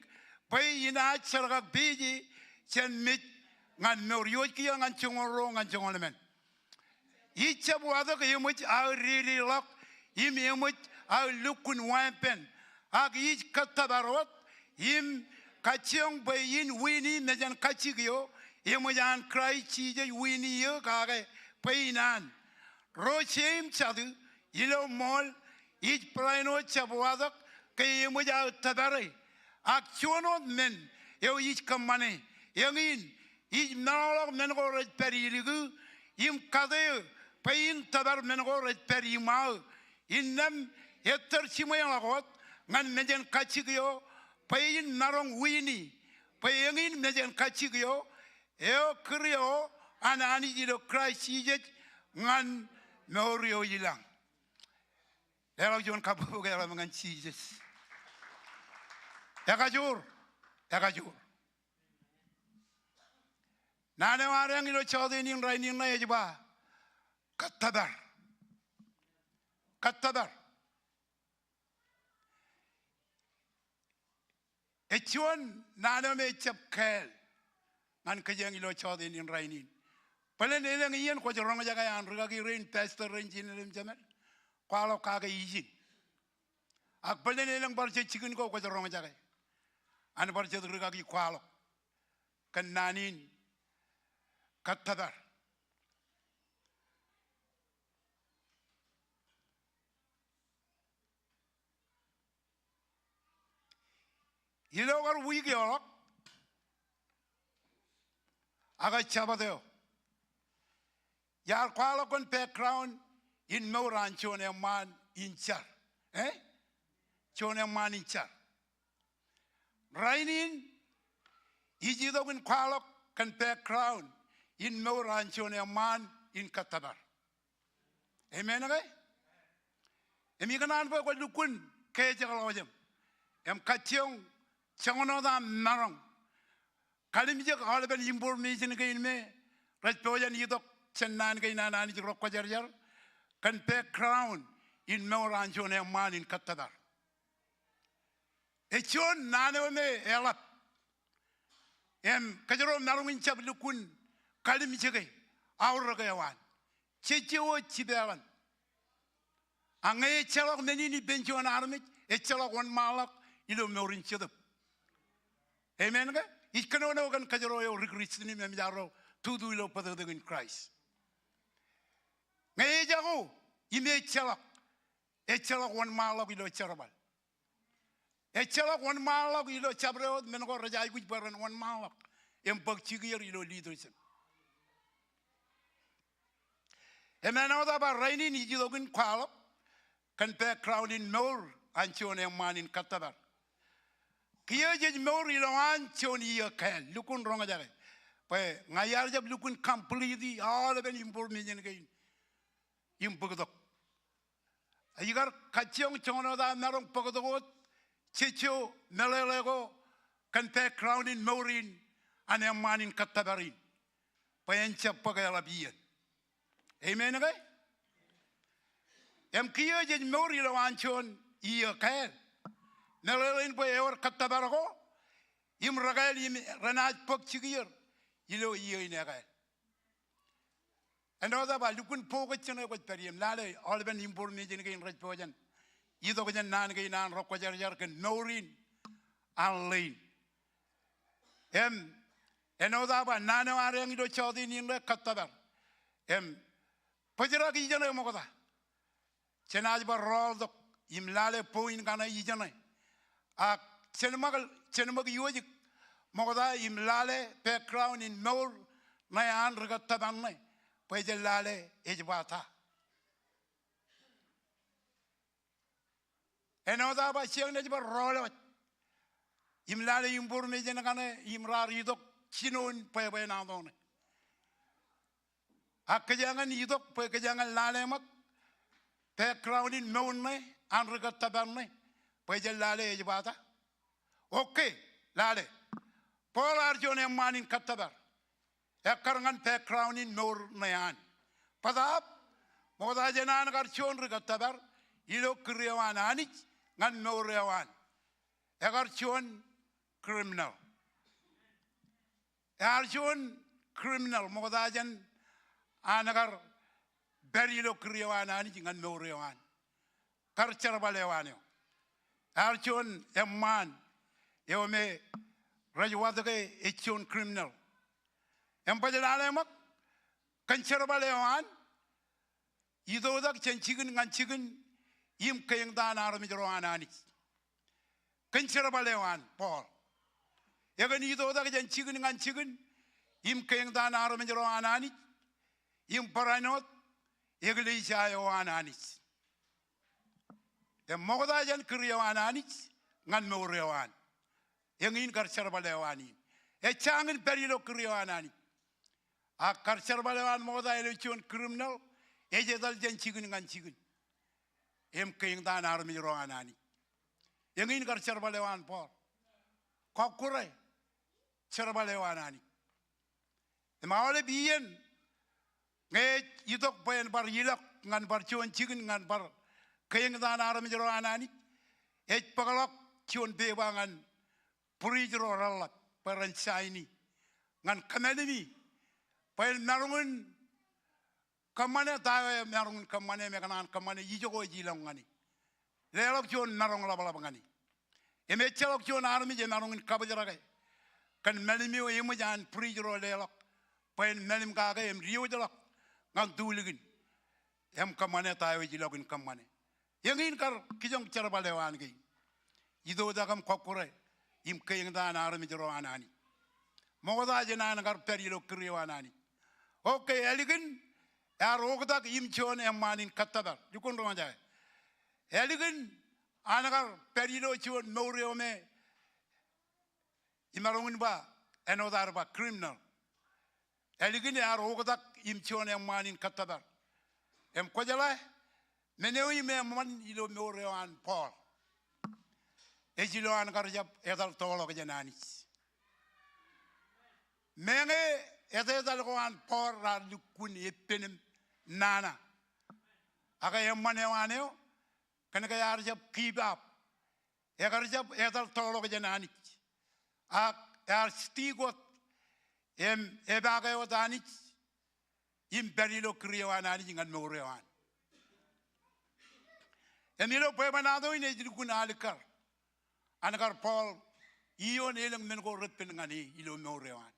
bwe inaaj jerkakpeje jān mej ñan mour. Iwōj kiiō ñan joñoul ruo ñan joñoul emān. Ij jab watōk eṃōj aō dedeḷọk im eṃōj aō lukkuun wāween, ak ij kōttōpar wōt im kajjioñ bwe in wiini mejānkajjik eo eṃōj an Kraist Jisōs wiini eō kake bwe in an. Ro jeim jatū ilo ṃool, ij plain wōt jab watōk ke eṃōj aō tōpare. Ak juon wōt men eo ij kōṃṃane, eñin, ij meḷọkḷọk men ko rej pād ilikū im kateō bwe in tōpar men ko rej pād iṃaō. Innām ettōr jiṃweḷọk wōt ñan mejānkajjik eo bwe in maroñ wiini, bwe eñin mejānkajjik eo, eo kūr eo an Anij ilo Kraist Jisōs ñan mour eo ilañ. Leḷọk juon kabbokbok eḷap ñan Jisōs. Ekajoor, ekajoor. Naan eo ad eñ ilo jọteen in rainin ṇe ej ba, kōttōpar. Kōttōpar. Ej juon naan eo me ejjab kāāl ñan kōjeañ ilo jọteen in rainin. Bōlen elōñ iien kwōj roñjake an rikaki rein, pastor rein, jined im jemed, kwaḷọk kake ijin. Ak bōlen elōñ bar jet jikin ko kwōj roñjake an bar jet rikaki, kwaḷọk kōn naan in kōttōpar. Ilo kar wiik eoḷọk ak ej Jabōt eo, iar kwaḷọk kōn background in mour an juon eṃṃaan in jar. Eh? Juon eṃṃaan in jar. Rainin ij itok in kwaḷọk kōn background in mour an juon eṃṃaan in kōttōpar. Amen ke? Im ikōṇaan bwe kwōj lukkuun kajjioñ ḷọk jān im kajjioñ joñan wōt aṃ maroñ kalimjek aolepen information kein me rej pojak in itok jān naan kein an Anij ro kwōjarjar kōn background in mour an juon eṃṃaan in kōttōpar. Ej juon naan eo me eḷap. Im kōjro maroñ in jab lukkuun kalimjeke aorōk eo an. Jejjo wōt jipeḷan. Ak ñe ejjeḷọk men in ippān juon armej, ejjeḷọk wōnṃaanḷọk ilo mour in Jetōb. Amen ke? Ij kōnono kōn kōjro eo ri Kristian im emōj arro tutu ilo bōtōktōk in Kraist. Ñe ejako im ejjeḷọk, ejjeḷọk wōnṃaanḷọk ilo jerbal. Ejjeḷọk wōnṃaanḷọk ilo jabdewōt men ko rej aikuj bwe ren wōnṃaanḷọk im bōk jikier ilo leadership. Im āinwōt aō ba, rainin ij itok in kwaḷọk kōn background in mour an juon eṃṃaan in kōttōpar. Kiiō jej mour ilowaan juon iiō kāāl, lukkuun roñjake bwe ña iar jab lukkuun complete aolepen information kein im bōktok. Ij kar kajjioñ joñan wōt aō maroñ bōktok wōt jejjo meḷeḷe ko kōn background in mour in an eṃṃaan in kōttōpar in. bwe en jab bōk eḷap iien. Amen ke? Im kiiō jej mour ilowaan juon iiō kāāl. Meḷeḷein bwe ewōr kōttōpar ko im rekāāl im renaaj bōk jikier ilo iiō in ekāāl. Āinwōt aō ba lukkuun bōk ijin eo kwōj pād ie im lale aolepen information kein rej pojak itok jān naan kein an ro kwōjarjar kōn mour in an ḷein. Im āinwōt aō ba naan eo ad eñ ilo jọteen in ṇe kōttōpar. Im bōjrak ijeṇe ṃokta. Jenaaj bar rọọltok im lale point kaṇe ijeṇe. Ak jen ṃōk, jen ṃōk iwōjik ṃokta im lale background in mour ṇe an ri kōttōpar ṇe bwe jen lale ej ba ta. Āinwōt aō ba jenaaj bar rọọl wōj im lale information kaṇe im raar itok jinoin bwebwenato ṇe. Ak kōjeañ in itok bwe kōjeañ in lale ṃōk background in mour ṇe an ri kōttōpar ṇe bwe jen lale ej ba ta. Okay, lale. Paul ear juon eṃṃaan in kōttōpar. Ekkar ñan background in mour ṇe an. Bōtaab, ṃokta jān an kar juon ri kōttōpar ilo kūr eo an Anij ñan mour eo an. Ekar juon criminal. Ear juon criminal ṃokta jān an kar pād ilo kūr eo an Anij ñan mour eo an. Kar jerbal eo an eo. Ear juon eṃṃaan eo me rej watōke ej juon criminal. Im baj lale ṃōk kōn jerbal eo an, itoitak jān jikin ñan jikin im keeñtaan armej ro an Anij. Kōn jerbal eo an Paul. Ekōn itoitak jān jikin ñan jikin im keeñtaan armej ro an Anij im barāinwōt eklejia eo an Anij. Im ṃokta jān kūr eo an Anij ñan mour eo an. Eñin kar jerbal eo an in. Ej jañin pād ilo kūr eo an Anij. Ak kar jerbal eo an ṃokta āinwōt juon criminal, ej etal jān jikin ñan jikin im keeñtaan armej ro an Anij. Eñin kar jerbal eo an Paul. Kọkkure jerbal eo an Anij. Im aolep iien ñe ej itok bwe en bar ilọk ñan bar juon jikin ñan bar keeñtaan armej ro an Anij, ej bōkḷọk juon pepa ñan priest ro reḷḷap bwe ren saini ñan kōṃanemi bwe en maroñ in kōṃṃane ta eo emaroñ in kōṃṃane im ekōṇaan kōṃṃane ijoko ej ilọk ñan e. Leḷọk juon maroñ ḷapḷap ñan e. Im ejjeḷọk juon armej emaroñ in kabōjrake kōn ṃanimi eo eṃōj an priest ro leḷọk bwe en ṃanim kake im diwōjḷọk ñan tulikin im kōṃṃane ta eo ej ilọk in kōṃṃane. Eñin kar kijoñ jerbal eo an kein. Itoitak im kọkkure im keeñtaan armej ro an Anij. Ṃokta jān an kar pād ilo kūr eo an Anij. Okay, ālikin ear oktak im juon eṃṃaan in kōttōpar. Lukkuun roñjake. Ālikin an kar pād ilo juon mour eo me imaroñ in ba āinwōt ad ba criminal. Ālikin ear oktak im juon eṃṃaan in kōttōpar. Im kwōjeḷā men eo im eṃṃan ilo mour eo an Paul. Ej ilo an kar jab etal toḷọk jān Anij. Meñe etetal ko an Paul raar lukkuun epen im nana. Ak eṃṃan eo an eo, kōnke ear jab give up. Ekar jab etal toḷọk jān Anij. Ak ear stick wōt im epaake wōt Anij im pād ilo kūr eo an Anij ñan mour eo an. Im ilo bwebwenato in ej lukkuun alikkar an kar Paul ioon elōñ men ko reppen ñan e ilo mour eo an.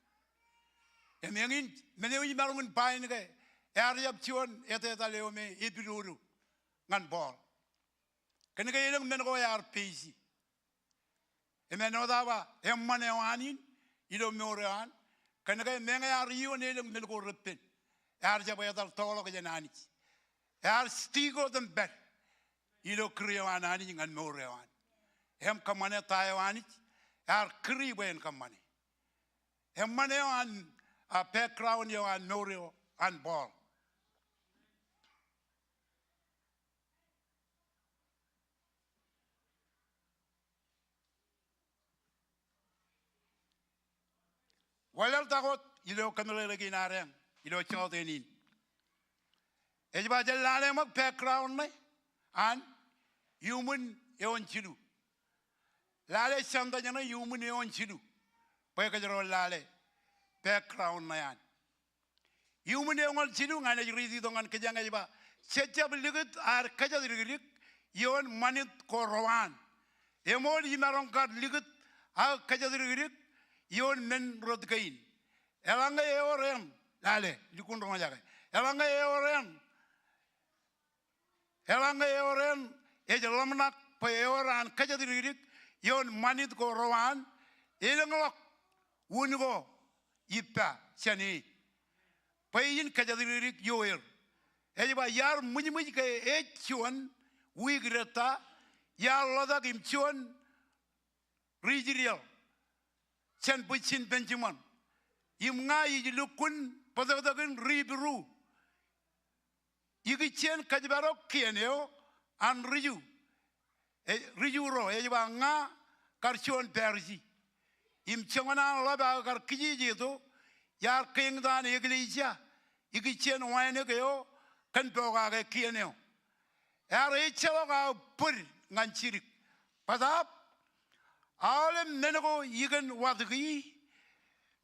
Im eñin men eo imaroñ in ba in ke ear jab juon etetal eo me epidodo ñan Paul. Kōnke elōñ men ko ear peji. Im āinwōt aō ba eṃṃan eo an in ilo mour eo an, kōnke meñe ear ioon elōñ men ko reppen, ear jab etal toḷọk jān Anij. Ear stick wōt im pād ilo kūr eo an Anij ñan mour eo an. Im kōṃṃane ta eo Anij ear kūri bwe en kōṃṃane. Eṃṃan eo an, a, background eo an mour eo an Paul. Wanlaḷtak wōt ilo kōmeḷeḷe kein adeañ ilo jọteen in. Ej ba jen lale ṃōk background ṇe an iuṃwin eoon jilu. Lale sentence ṇe iuṃwin eoon jilu bwe kōjro lale background ṇe an. Iuṃwin eoon jilu ñan ej riiti tok ñan kōjeañ ej ba, jejjab likūt ad kōjatdikdik ioon ṃanit ko rewaan. Eṃool imaroñ kar likūt aō kōjatdikdik ioon men rot kein. Eḷaññe ewōr eṇ, lale, lukkuun roñjake. Eḷaññe ewōr eṇ, eḷaññe ewōr eṇ ej ḷōmṇak bwe ewōr an kōjatdikdik ioon ṃanit ko rewaan, elōñḷọk un ko ippa jān e bwe in kōjatdikdik ioer. Ej ba iar ṃwijṃwij ke ej juon wiik detta, iar ḷotak im juon ri Israel jān bwijin Benjamin. Im ña ij lukkuun bōtōktōkin ri Hibru ikijjien kōjparok kien eo an ri Ju, e, ri Ju ro, ej ba ña kar juon Pharisi. Im joñan an ḷap aō kar kijeej eto, iar keeñtaan eklejia ikijjien wānōk eo kōn pokake kien eo. Ear ejjeḷọk aō bōd ñan jidik. Bōtaab, aolep men ko ikōn watōki,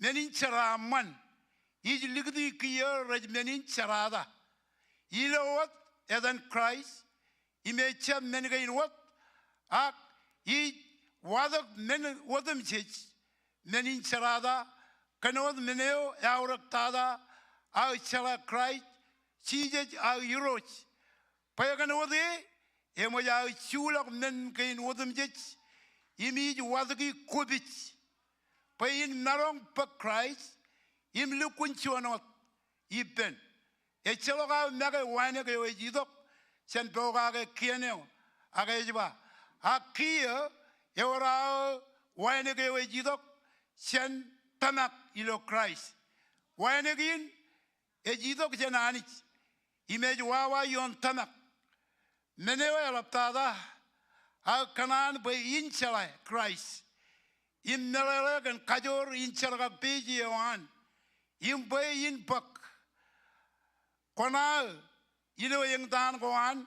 men in jeraaṃṃan, ij likūti kiiō rej men in jeraata. Ilo wōt etan Kraist, im ejjab men kein wōt, ak ij watōk men otemjej, men in jeraata, kōn wōt men eo eaorōktata aō jeḷā Kraist Jisōs aō Irooj. Bwe kōn wōt e, eṃōj aō juḷọk men kein otemjej, im ij watōki kopij bwe in maroñ bōk Kraist, im lukkuun juon wōt ippān. Ejjeḷọk aō make wānōk eo ej itok jān pokake kien eo, ak ej ba, ak kiiō ewōr aō wānōk eo ej itok jān tōmak ilo Kraist. Wānōk in ej itok jān Anij, im ej wawa ioon tōmak. Men eo eḷaptata aō kōṇaan bwe in jeḷā Kraist, im meḷeḷe kōn kajoor in jerkakpeje eo an, im bwe in bōk koṇaō ilo eñtaan ko an,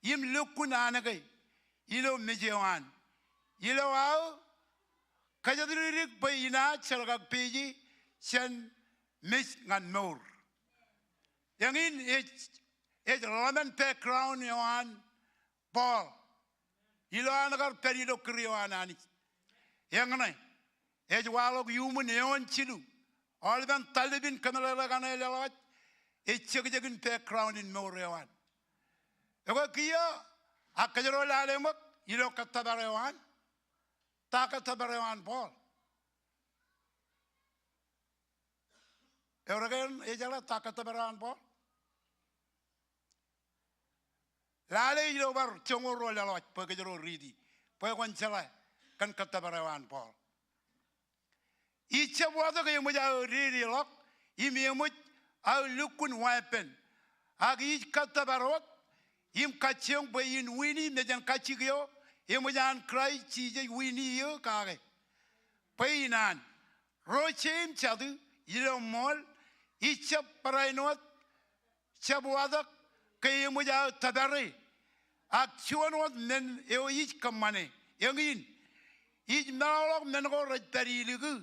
im lukkuun anōke ilo mej eo an. Ilo aō kōjatdikdik bwe inaaj jerkakpeje jān mej ñan mour. Eñin ej, ej ḷōmān background eo an Paul ilo an kar pād ilo kūr eo an Anij. Eñṇe, ej waḷọk iuṃwin eoon jilu. Aolepen tallib in kōmeḷeḷe kaṇe leḷọk ej jekjekin background in mour eo an. Ekwe kiiō, ak kōjro lale ṃōk ilo kōttōpar eo an. Ta kōttōpar eo an Paul? Ewōr ke ejeḷā ta kōttōpar eo an Paul? Lale ilo bar joñoul ruo leḷọk bwe kōjro riiti bwe kwōn jeḷā kōn kōttōpar eo an Paul. Ij jab watōk eṃōj aō dedeḷọk im eṃōj aō lukkuun weeppān. Ak ij kōttōpar wōt im kajjioñ bwe in wiini mejān kajjik eo eṃōj an Kraist Jisōs wiini eō kake. Bwe in an, ro jeim jatū ilo ṃool, ij jab barāinwōt jab watōk ke eṃōj aō tōpare. Ak juon wōt men eo ij kōṃṃane, eñin, ij meḷọkḷọk men ko rej pād ilikū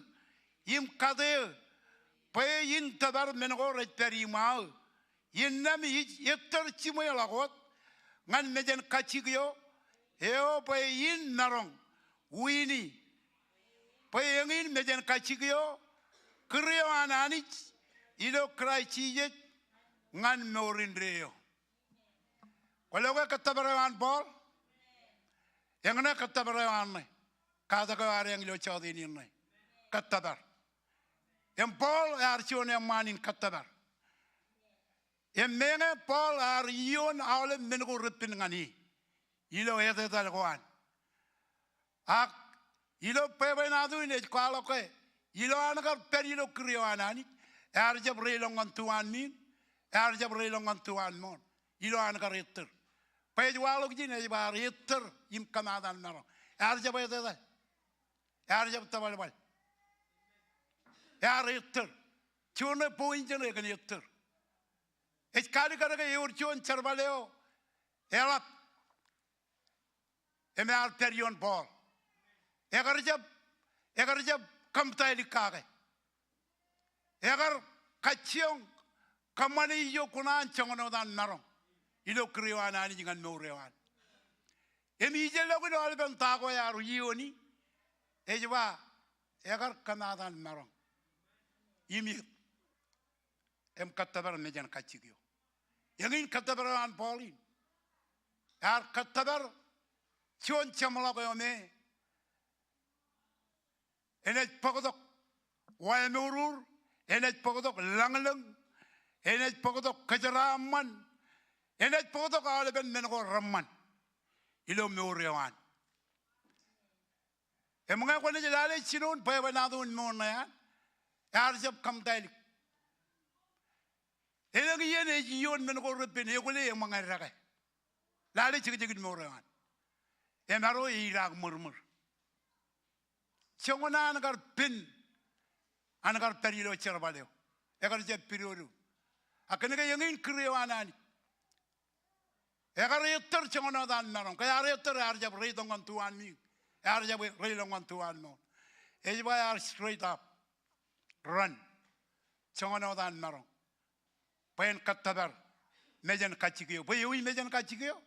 im kateō bwe in tōpar men ko rej pād iṃaō. Innām ij ettōr jiṃweḷọk wōt ñan mejān kajjik eo, eo bwe in maroñ wiini. Bwe eñin mejān kajjik eo, kūr eo an Anij ilo Kraist Jisōs ñan mour indeeo. Kwōlo ke kōttōpar eo an Paul? Eñṇe kōttōpar eo an ṇe. Katak eo adeañ ilo jọteen in ṇe. Kōttōpar. Im Paul ear juon eṃṃaan in kōttōpar. Im meñe Paul ear iioon aolep men ko reppen ñan e ilo etetal ko an. Ak ilo bwebwenato in ej kwaḷọk ke ilo an kar pād ilo kūr eo an Anij, ear jab reiḷọk ñan tu an mien, ear jab reiḷọk ñan tu an ṃoon ilo an kar ettōr. Bwe ej waḷọk ijin ej ba ear ettōr im kōmaat an maroñ. Ear jab etetal. Ear jab tōbalbal. Ear ettōr. Juon eo point eo ej kōn ettōr. Ej kaalikkar ke ewōr juon jerbal eo eḷap im ear pād ioon Paul. Ekar jab, ekar jab kōṃṃan tok kake. Ekar kajjioñ kōṃṃane ijo kuṇaan joñan wōt an maroñ ilo kūr eo an Anij ñan mour eo an. Im ijellọkin aolepen ta ko ear iiooni, ej ba, ekar kōmaat an maroñ im iiet im kōttōpar mejān kajjik eo. Eñin kōttōpar eo an Paul in. Ear kōttōpar juon jeṃḷọk eo me enaaj bōktok wāween mour, enaaj bōktok lañlōñ, enaaj bōktok kōjeraaṃṃan, enaaj bōktok aolepen men ko reṃṃan ilo mour eo an. Im ñe kwōnaaj lale jinoin bwebwenato in ṃool ṇe an, ear jab kōṃṃan tok. Elōñ iien ej iioon men ko repen, ekwōle eṃōñā dekā. Lale jekjekin mour eo an. Im arro eidaak ṃōrṃōr. Joñan an kar pen, an kar pād ilo jerbal eo, ekar jab pidodo. A kōnke eñin kūr eo an Anij. Ekar ettōr joñan wōt an maroñ. Ke ear ettōr, ear jab reitok ñan tuanmiiñ. Ear jab reitok ñan tuanmour. Ej ba ear straight up run joñan wōt an maroñ bwe en kōttōpar mejān kajjik eo. Bwe ewi mejān kajjik eo?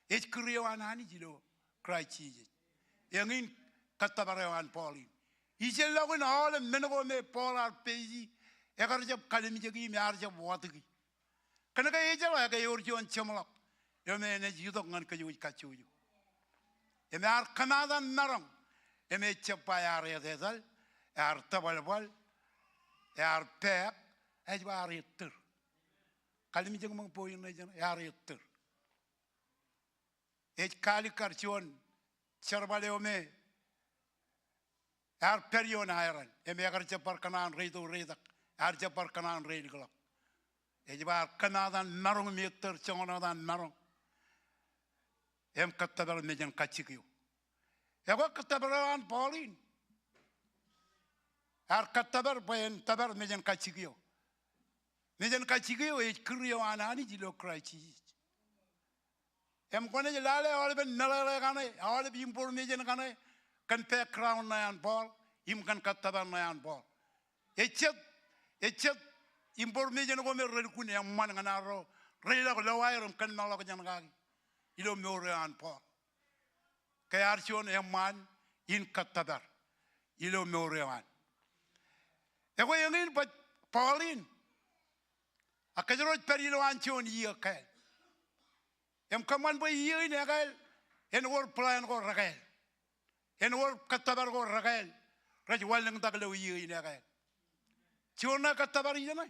Ej kūr eo an Anij ilo Kraist Jisōs. Eñin kōttōpar eo an Paul in. Ijellọkin aolep men ko me Paul ear peje, ekar jab kalimjeki im ear jab watōki. Kōnke ejeḷā ke ewōr juon jeṃḷọk eo me enaaj itok ñan kōjwōj kajjojo. Im ear kōmaat an maroñ, im ejab ba ear etetal, ear tōbalbal, ear peak, ej ba ear ettōr. Kalimjek ṃōk point ṇe ijeṇe, ear ettōr. Ej kaalikkar juon jerbal eo me ear pād ioon Iran, im ekar jab bar kōṇaan reitok reitak, ear jab bar kōṇaan reilikḷọk. Ej ba ear kōmaat an maroñ im ettōr joñan wōt an maroñ im kōttōpar mejān kajjik eo. Ekwe kōttōpar eo an Paul in, ear kōttōpar bwe en tōpar mejān kajjik eo. Mejān kajjik eo ej kūr eo an Anij ilo Kraist Jisōs. Im kwōnaaj lale aolepen meḷeḷe kaṇe, aolep information kaṇe, kōn background ṇe an Paul im kōn kōttōpar ṇe an Paul. Ejjet, ejjet information ko me relukkuun eṃṃan ñan arro reilọk lowire im kōnmeḷọkjeṇ kaki ilo mour eo an Paul. Ke ear juon eṃṃaan in kōttōpar ilo mour eo an. Ekwe eñin bwe Paul in, a kōjro ej pād ilowaan juon iiō kāāl. Im kōṃṃan bwe iiō in ekāāl, en wōr plan ko rekāāl. En wōr kōttōpar ko rekāāl rej wanlōñtak ilo iiō in ekāāl. Juon ṇe kōttōpar ijeṇe.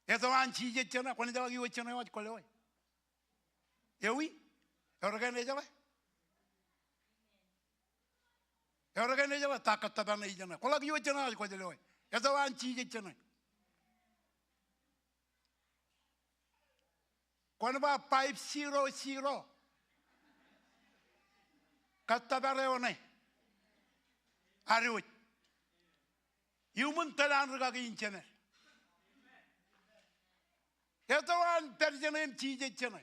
Etto an Jisōs jeṇe, kwōn jeḷā kiiō jeṇe eo kwōj loe. Ewi? Ewōr ke enaaj jeḷā? Ewōr ke enaaj jeḷā ta kōttōpar ṇe ijeṇe? Kwō jeḷā kiiō jeṇe eo kwōj loe. Etto an Jisōs jeṇe. Kwōn ba five zero zero. Kōttōpar eo ṇe. Ad wōj. Iuṃwin tōl an rūkaki in jemed. Etto an pād jeṇe im Jisōs jeṇe.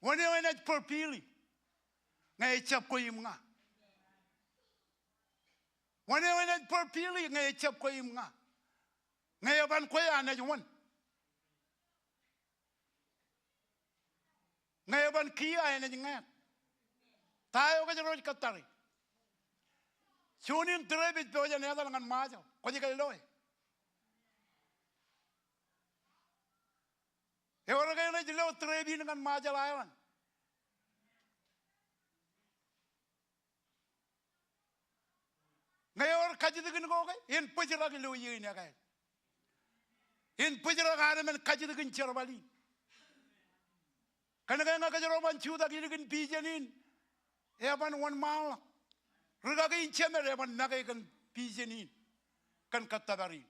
Wōn eo enaaj fulfill e ñe ejjab kwe im ña? Wōn eo enaaj fulfill e ñe ejjab kwe im ña? Ñe eban kwe enaaj wōn? Ñe eban kiiō enaaj ñāāt? Ta eo kōjro ej kōttare? Juon in trip ej pojak in etal ñan Ṃajeḷ. Kwōj ke loe? Ewōr ke enaaj lo trip in ñan Ṃajeḷ Island? Ñe ewōr kajjitōkin ko ke, en bōjrak ilo iiō in ekāāl. En bōjrak ad men kajjitōkin jerbal in. Kōnke ñe kōjro ban jutak ilikin vision in, eban wōnṃaanḷọk. Rūkaki in jemed eban make kōn vision in, kōn kōttōpar in.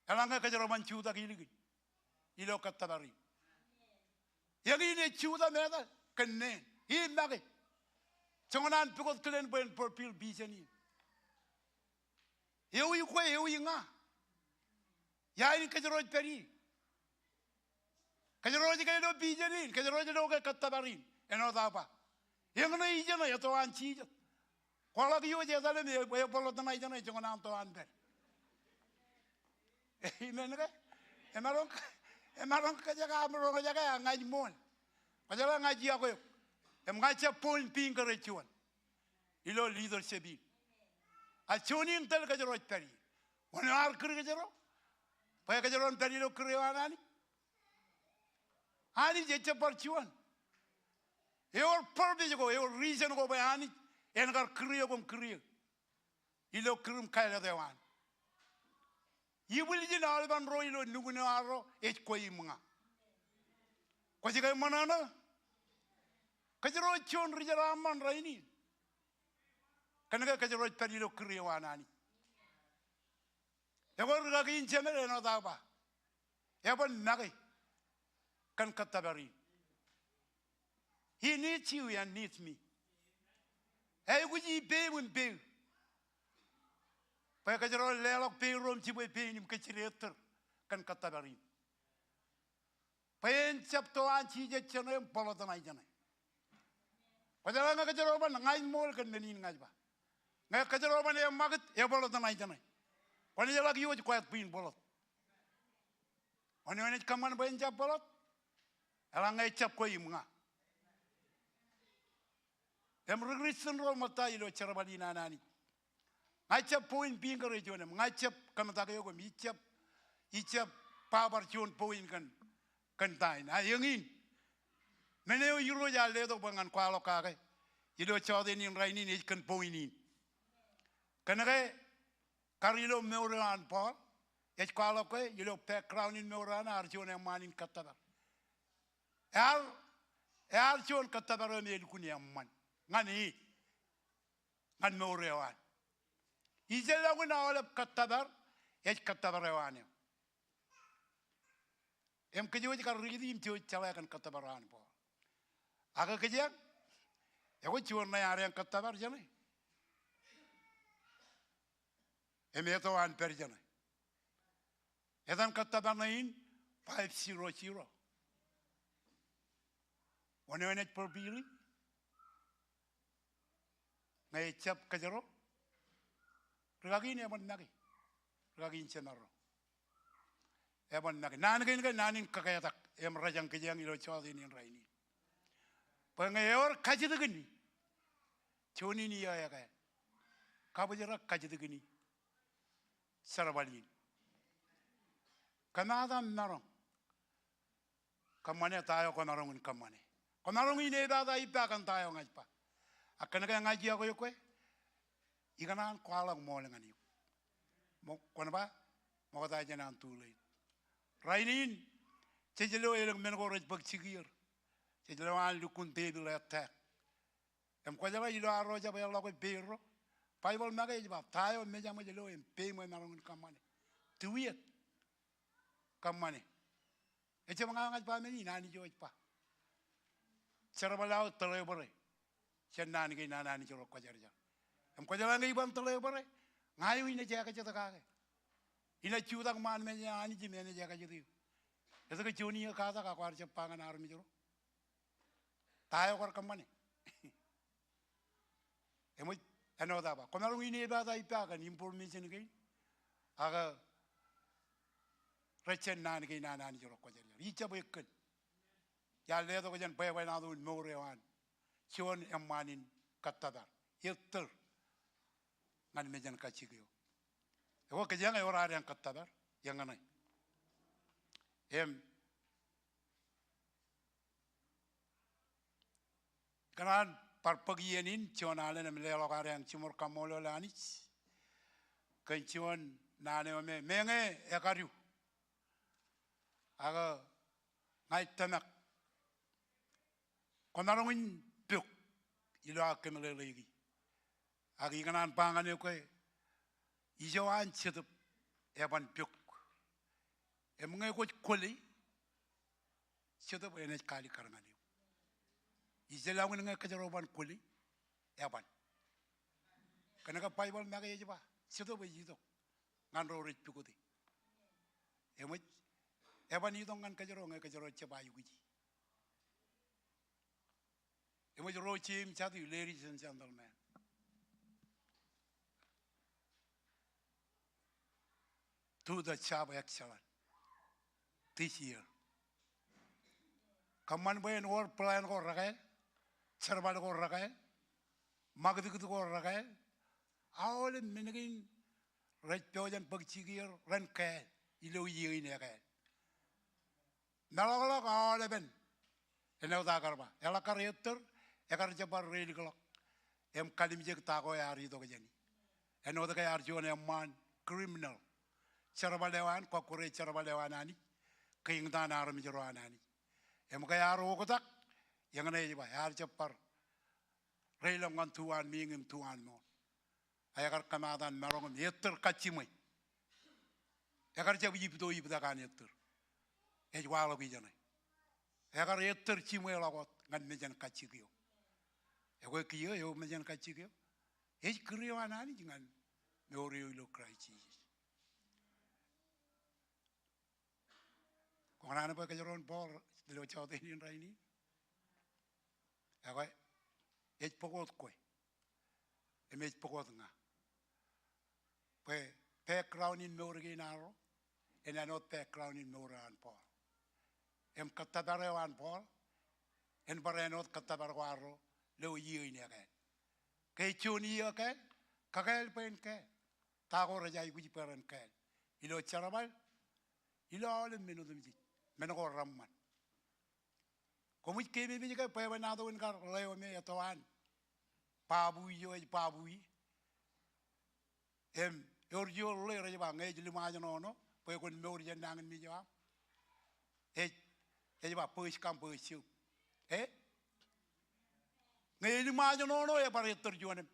Eḷaññe kōjro ban jutak ilikin ilo kōttōpar in. Eñin ej jutak im etal kōn neen. Im make. Joñan an pukot kilen bwe en fulfill vision in. Ewi kwe, ewi ña? Ia in kōjro ej pād ie? Kōjro ej ke ilo vision in, kōjro ej lo ke kōttōpar in? Āinwōt aō ba, eñṇe ijeṇe etto an Jisōs. Kwaḷọk ijo ej etal im e, ebōḷọt ṇa ijeṇe joñan an to an pād. Amen ke? Emaroñ, emaroñ kōjak aṃ roñjake ak ña ij ṃool. Kwōjeḷā ña ij yokwe eok. Im ña ij jab point finger ej juon ilo leadership in. A juon in tōl kōjro ej pād ie. Wōn eo ear kūr kōjro? Bwe kōjro en pād ilo kūr eo an Anij. Anij ejjab bar juon. Ewōr purpose ko, ewōr reason ko bwe Anij en kar kūr eok im kūr eō ilo kūr im kāālōt eo an. Ibwiljin aolepen ro ilo nukun eo arro ej kwe im ña. Kwōj ke ṃōṇōṇō? Kōjro ej juon ri jeraaṃṃan rainin. Kōnke kōjro ej pād ilo kūr eo an Anij. Ekwe rikaki in jemed āinwōt aō ba, eban make kōn kōttōpar in. He needs you and needs me. Āikuj ippām im pein. Bwe kōjro leḷọk pein ro im jibwe pein im kōjjitōk ettōr kōn kōttōpar in. Bwe en jab to an Jisōs jeṇe im bōḷọt ṇa ijeṇe. Kwōjeḷā ñe kōjro ban, ña ij ṃool kōn men in ña ij ba, ñe kōjro ban eṃṃakūt, ebōḷọt ṇa ijeṇe. Kwōnaaj jeḷā ke ijo ej kwe bwe in bōḷọt. Wōn eo enaaj kōṃṃan bwe en jab bōḷọt? Eḷaññe ejjab kwe im ña. Im ri Kristian ro ṃōtta ilo jerbal in an Anij. Ña ij jab point finger e juon im ña ij jab kōmtak eok im ij jab, ij jab ba bar juon point kōn, kōn ta in. A eñin, men eo Irooj ear letok bwe ñan kwaḷọk kake ilo jọteen in rainin ej kōn point in. Kōnke kar ilo mour eo an Paul, ej kwaḷọk ke ilo background in mour eo an ear juon eṃṃaan in kōttōpar. Ear, ear juon kōttōpar eo me elukkuun eṃṃan ñan e, ñan mour eo an. Ijellọkin aolep kōttōpar ej kōttōpar eo an eo. Im kōj wōj kar riiti im jej jeḷā kōn kōttōpar eo an Paul. Ak kōjeañ, ekwe juon ṇe ear eñ kōttōpar jeṇe. Im etto an pād jeṇe. Etan kōttōpar ṇe in five zero zero. Wōn eo enaaj bōrpiiri? Ñe ejab kōjro, rikaki in eban make. Rikaki in jemarro eban make. Naan kein ke naan in kaketak im rōjañ kōjeañ ilo jọteen in rainin. Bwe ñe ewōr kajjitōkin, juon in iiō ekāāl. Kabōjrak kajjitōkin jerbal in. Kōmaat aṃ maroñ. Kōṃṃane ta eo kwōmaroñ in kōṃṃane. Kwōmaroñ in ebata ippa kōn ta eo ña ij ba. Ak kōnke ña ij yokwe eok kwe, ikōṇaan kwaḷọk ṃool ñan eok. Ṃo-, kwōn ba, ṃokta jān an too late. Rainin, jej lo elōñ men ko rej bōk jikier. Jej lo an lukkuun tepil attack. Im kwōjeḷā ilo arro jab eḷḷọk peirro, Baibōḷ make ej ba, ta eo mejaṃ ej lo im peim emaroñ in kōṃṃane. Tuiet, kōṃṃane. Ejjab ña ña ij ba men in, Anij eo ej ba. Jerbal aō tōḷe bōre jān naan kein an Anij ro kwōjarjar. Im kwōjeḷā ñe iban tōḷe bōre, ña eo inaaj ekajet kake. Inaaj jutak ṃaan mejān Anij im enaaj ekajet eō. Etke juon iiō katak ak kwaar jab ba ñan armej ro? Ta eo kwaar kōṃṃane? Eṃōj, āinwōt aō ba, kwōmaroñ in ebata ippa kōn information kein ak rej jān naan kein an Anij ro kwōjarjar. Ijjab ekkōn. Iar letok jān bwebwenato in mour eo an juon eṃṃaan in kōttōpar ettōr ñan mejān kajjik eo. Ekwe kōjeañ ewōr ad eñ kōttōpar, eñṇe. Im ikōṇaan bar bōk iien in juon alen im leḷọk ad eñ jiṃor kaṃṃoolol Anij kōn juon naan eo me, meñe ekadu. Ak ña ij tōmak. Kwōmaroñ in pok ilo aō kōmeḷeḷeiki. Ak ikōṇaan ba ñan eok ke ijo an Jetōb eban pok. Im ñe kwōj kwōle, Jetōb enaaj kaalikkar ñan eok. Ijeḷọkin ñe kōjro ban kwōle, eban. Kōnke Baibōḷ make ej ba, Jetōb ej itok ñan ro rej pukote. Eṃōj, eban itok ñan kōjro ñe kōjro jab aikuji. Eṃōj ro jeim jatū, ladies and gentlemen, do the job excellent this year. Kōṃṃan bwe en wōr plan ko rekāāl, jerbal ko rekāāl, ṃakūtkūt ko rekāāl, aolep men kein rej pojak in bōk jikier ren kāāl ilo iiō in ekāāl. Meḷọkḷọk aolepen āinwōt aō kar ba. Eḷak kar ettōr, ekar jab bar reilikḷọk im kalimjek ta ko ear itok jāni. Āinwōt ke ear juon eṃṃaan criminal. Jerbal eo an, kọkkure jerbal eo an Anij, keiō eñtaan armej ro an Anij. Im ke ear oktak, eñṇe ej ba, ear jab bar reilọk ñan tu an meeñ im tu an ṃool. Ak ekar kōmaat an maroñ im ettōr kajjiṃwe. Ekar jab ipto iptak an ettōr. Ej waḷọk ijeṇe. Ekar ettōr jiṃweḷọk wōt ñan mejānkajjik eo. Ekwe kiiō eo mejānkajjik eo ej kūr eo an Anij ñan mour eo ilo Kraist Jisōs. Kwō kōṇaan bwe kōjro en bōk ilo jọteen in rainin? Ekwe, ej bōk wōt kwe im ej bōk wōt ña. Bwe background in mour kein arro en āinwōt background in mour eo an Paul. Im kōttōpar eo an Paul en bar āinwōt kōttōpar ko arro ilo iiō in ekāāl. Ke juon iiō ekāāl, kakāāl bwe en kāāl ta ko rej aikuj bwe ren kāāl ilo jerbal, ilo aolep men otemjej, men ko reṃṃan. Koṃij keememej ke bwebwenato in kar ḷeo me eto an babu ijo ej babu ie. Im ewōr juon ḷe rej ba ñe ej liṃaajṇoṇo bwe kwōn mour jān nañinmej eo aṃ, ej, ej ba bōjkaṃ bōjjōb. E? Ñe eliṃaajṇoṇo ebar ettōr juon im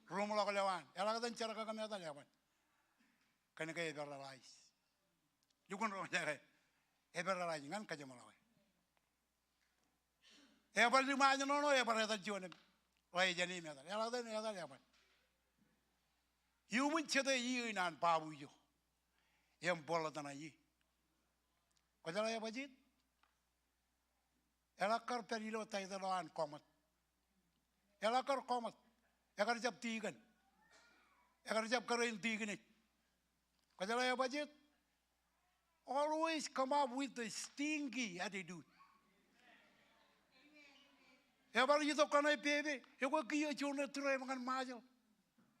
ruṃḷọk lewaan. Eḷak etan jerkakmetal eban. Kōnke eparalyze. Lukkuun ro ke eparalyze ñan kōjeṃḷọke. Ebar liṃaajṇoṇo ebar etal juon im ḷe jān im etal. Eḷak etan etal eban. Iuṃwin jete iiō in an babu ijo im bōḷ ḷōtṇa ie. Kwōjeḷā ebajjeet? Eḷak kar pād ilo taitōḷ eo an kọṃwōt. Eḷak kar kọṃwōt. Ekar jab tikōn. Ekar jab kōrā in tikōnej. Kwōjeḷā ebajjeet? Always come up with a stinky attitude. Ebar itok kaṇe pepe, ekwe kiiō juon eo tūrem ñan Ṃajeḷ.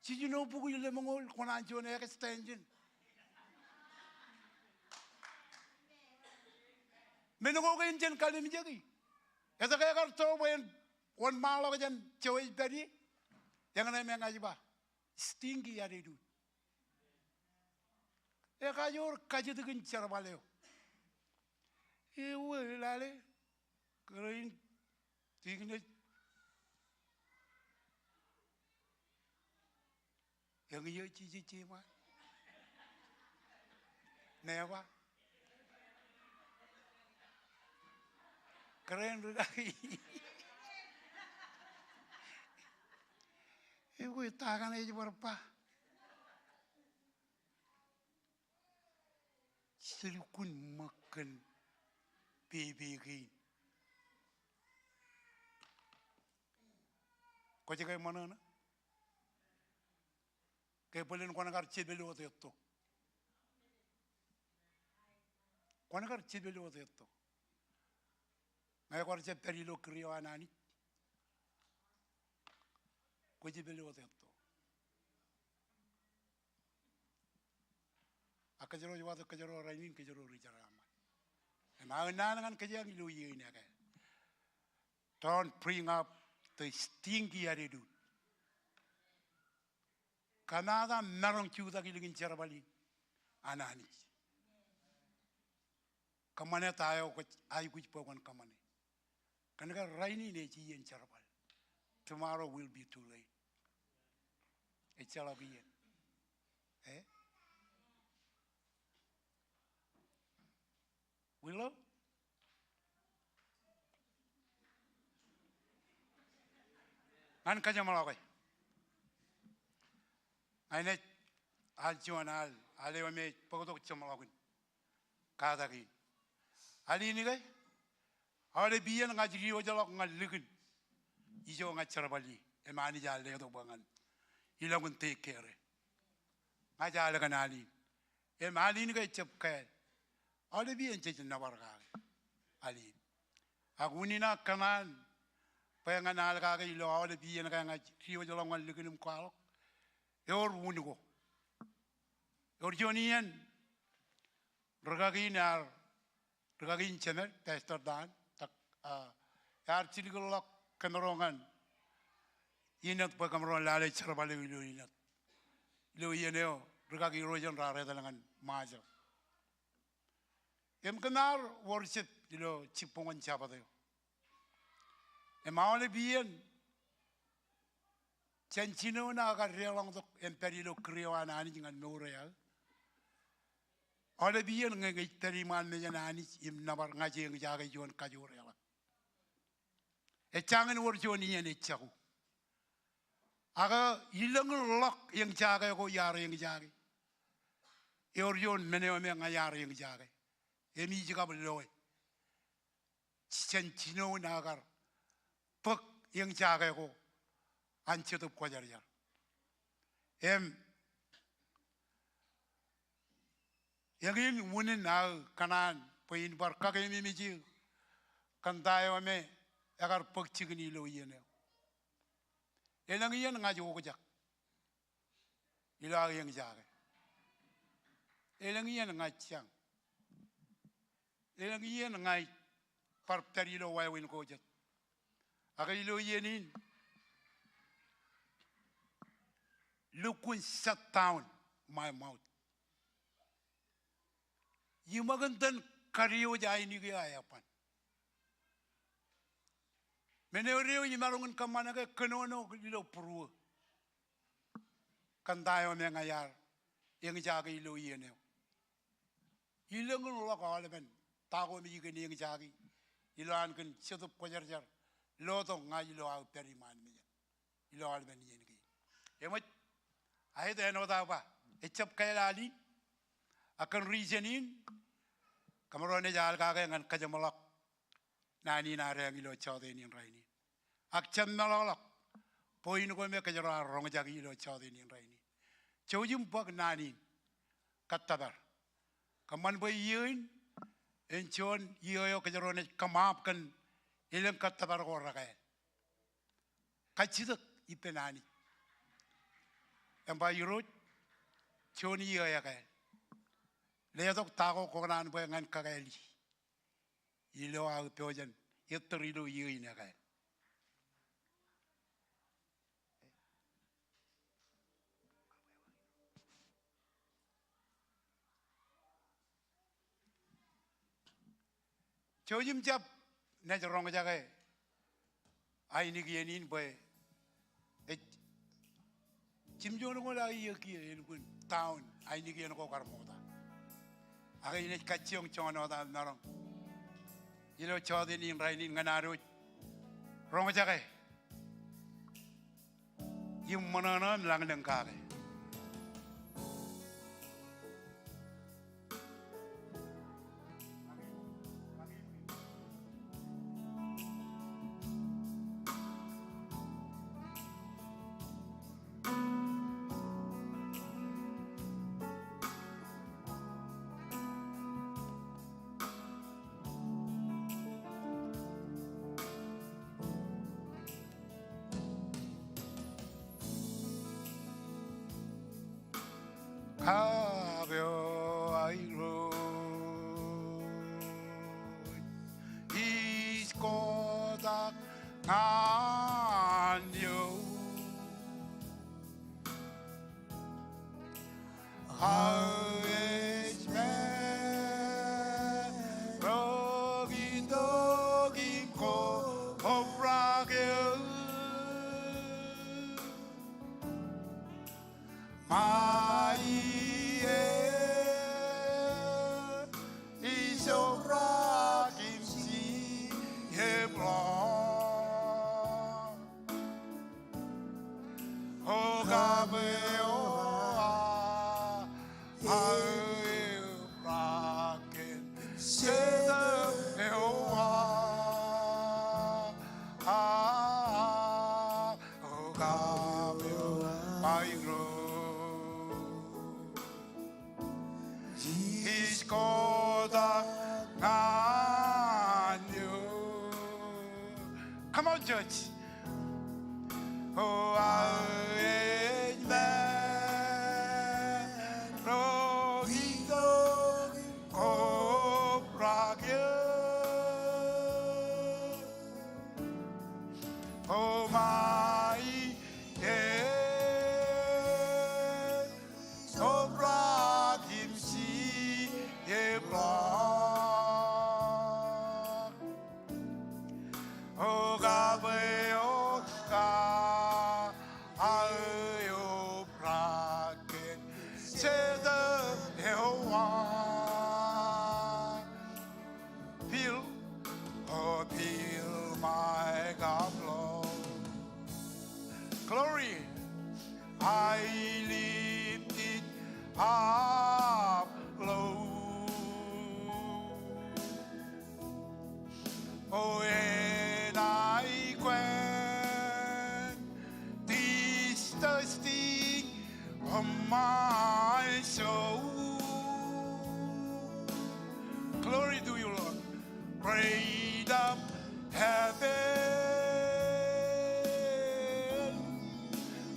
Jiljino bukwi lemñoul, kōṇaan juon extension. Men ko kein jen kalimjeki. Etke ekar to bwe en wōnṃaanḷọk jān jewōj pād ie? Eñṇe me ña ij ba, stinky attitude. Ekajoor kajjitōkin jerbal eo. Ewe lale, kōrā in tikōnej. Eñin eo jijejjeṃaan. Neba. Kōrā in rikaki. Ewe ta kaṇe ej bar ba. Ij lukkuun ṃōk kōn pepe kein. Kwōj ke ṃōṇōṇō? Ke bōlen kwōn kar jepel wōt etto. Kwōn kar jepel wōt etto. Ñe kwō kar jab pād ilo kūr eo an Anij, kwō jepel wōt etto. Ak kōjro ej watok kōjro rainin, kōjro ri jeraaṃṃan. Im aō naan ñan kōjeañ ilo iiō in ekāāl. Don't bring up the stinky attitude. Kōmaat aṃ maroñ jutak ilikin jerbal in an Anij. Kōṃṃane ta eo kwōj aikuj bwe kwōn kōṃṃane. Kōnke rainin ej iien jerbal. Tomorrow will be too late. Ejjeḷọk iien. E? Wilo? Ñan kōjeṃḷọke. Ña inaaj al juon al, al eo me ej bōktok jeṃḷọkin. katak in. Al in ke, aolep iien ña ij diwōjḷọk ñan likin ijo ña ij jerbal ie, im Anij ear letok bwe ñan ilọk in take care e. Ña ij al kōn al in. Im al in ke ejjab kāāl. Aolep iien jej nōbar kake al in. Ak unin aō kōṇaan bwe ñan al kake ilo aolep iien ke ña ij diwōjḷọk ñan likin im kwaḷọk, ewōr un ko. Ewōr juon iien rūkaki in ear, rūkaki in jemed, Pastor Dan, tak, ah, ear jilkinḷọk kōmro ñan Inōt bwe kōmro lale jerbal eo ilo Inōt. Ilo iien eo rūkaki irooj eṇ raar etal ñan Ṃajeḷ. Im kōm ar worship ilo jibboñōn Jabōt eo. Im aolep iien jān jinoin aō kar deḷọñtok im pād ilo kūr eo an Anij ñan mour eo aō, aolep iien ñe ña ij pād iṃaan mejān Anij im nōbar, ña ij eñjake juon kajoor eḷap. Ejjañin wōr juon iien ejako. Ak ilōñ in ḷọk eñjake ko iar eñjake, ewōr juon men eo me ña iar eñjake im ij kab loe jān jinoin aō kar bōk eñjake ko an Jetōb Kwōjarjar. Im eñin unin aō kōṇaan bwe in bar kakememej eō kōn ta eo me ekar bōk jikin ilo iien eo. Elōñ iien ña ij okjak ilo aō eñjake. Elōñ iien ña ij jañ. Elōñ iien ña ij bar pād ilo wāween ko jet. Ak ilo iien in, lukkuun shut down my mouth. Iṃōk in tōn kadiwōj ainikien aō eban. Men eo rej imaroñ in kōṃṃane ke kōnono ilo būruō kōn ta eo me ña iar eñjake ilo iien eo. Ilōñ in ḷọk aolepen ta ko me ij kōn eñjake ilo an kōn Jetōb Kwōjarjar lotok ña ilo aō pād iṃaan mejān ilo aolepen iien kein. Eṃōj, aet āinwōt aō ba, ejjab kāāl al in. Ak kōn reason in, kōmro naaj al kake ñan kajeṃḷọk naan in adeañ ilo jọteen in rainin. Ak jab meḷọkḷọk point ko me kōjro ar roñjake ilo jọteen in rainin. Jouj im bōk naan in kōttōpar. Kōṃṃan bwe iiō in en juon iiō eo kōjro naaj come up kōn elōñ kōttōpar ko rekāāl. Kajjitōk ippān Anij im ba, Irooj, juon iiō ekāāl. Letok ta ko kokōṇaan bwe ñan kakāāli ilo aō pojak ettōr ilo iiō in ekāāl. Jouj im jab naaj roñjake ainikien in bwe ej jimjuonñoul aō iiō kiiō elukkuun down ainikien ko kar ṃokta. Ak inaaj kajjioñ joñan wōt aō maroñ ilo jọteen in rainin ñan ad wōj roñjake im ṃōṇōṇō im lañlōñ kake. Kapo Irooj, ij kotak ñan eok. Aō ej men ro itok im ko obrak eō. Ṃae iiō ij obrak im jilkinḷọk. O kapo eo aō, aō eobrak kōn Kab eo ba ijin ro. Jisōs kotak ñan eō. Come on, church. O aō ej men ro itok im kobrak eō. O ṃae ej obrak im jibḷọk. O kab eo ka aō obrak kōn Setan eo an. Pil, o pil ṃae kab ḷọk. Glory. Aeliptit abḷooj. O enaaj kwanj, disgusting, ṃae soul. Glory to you, Lord. Praise the heaven.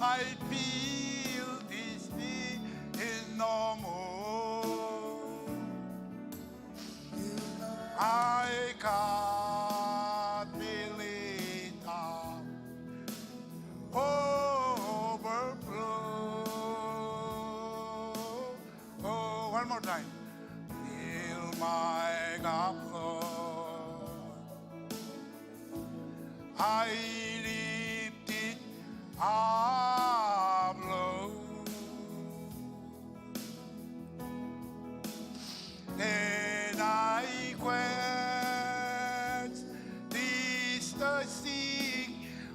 I feel this thing is no more. I can't believe that overflow. Oh, one more time. Fill my cup, Lord. Aeliptit abḷooj. Enaaj kwanj, disgusting,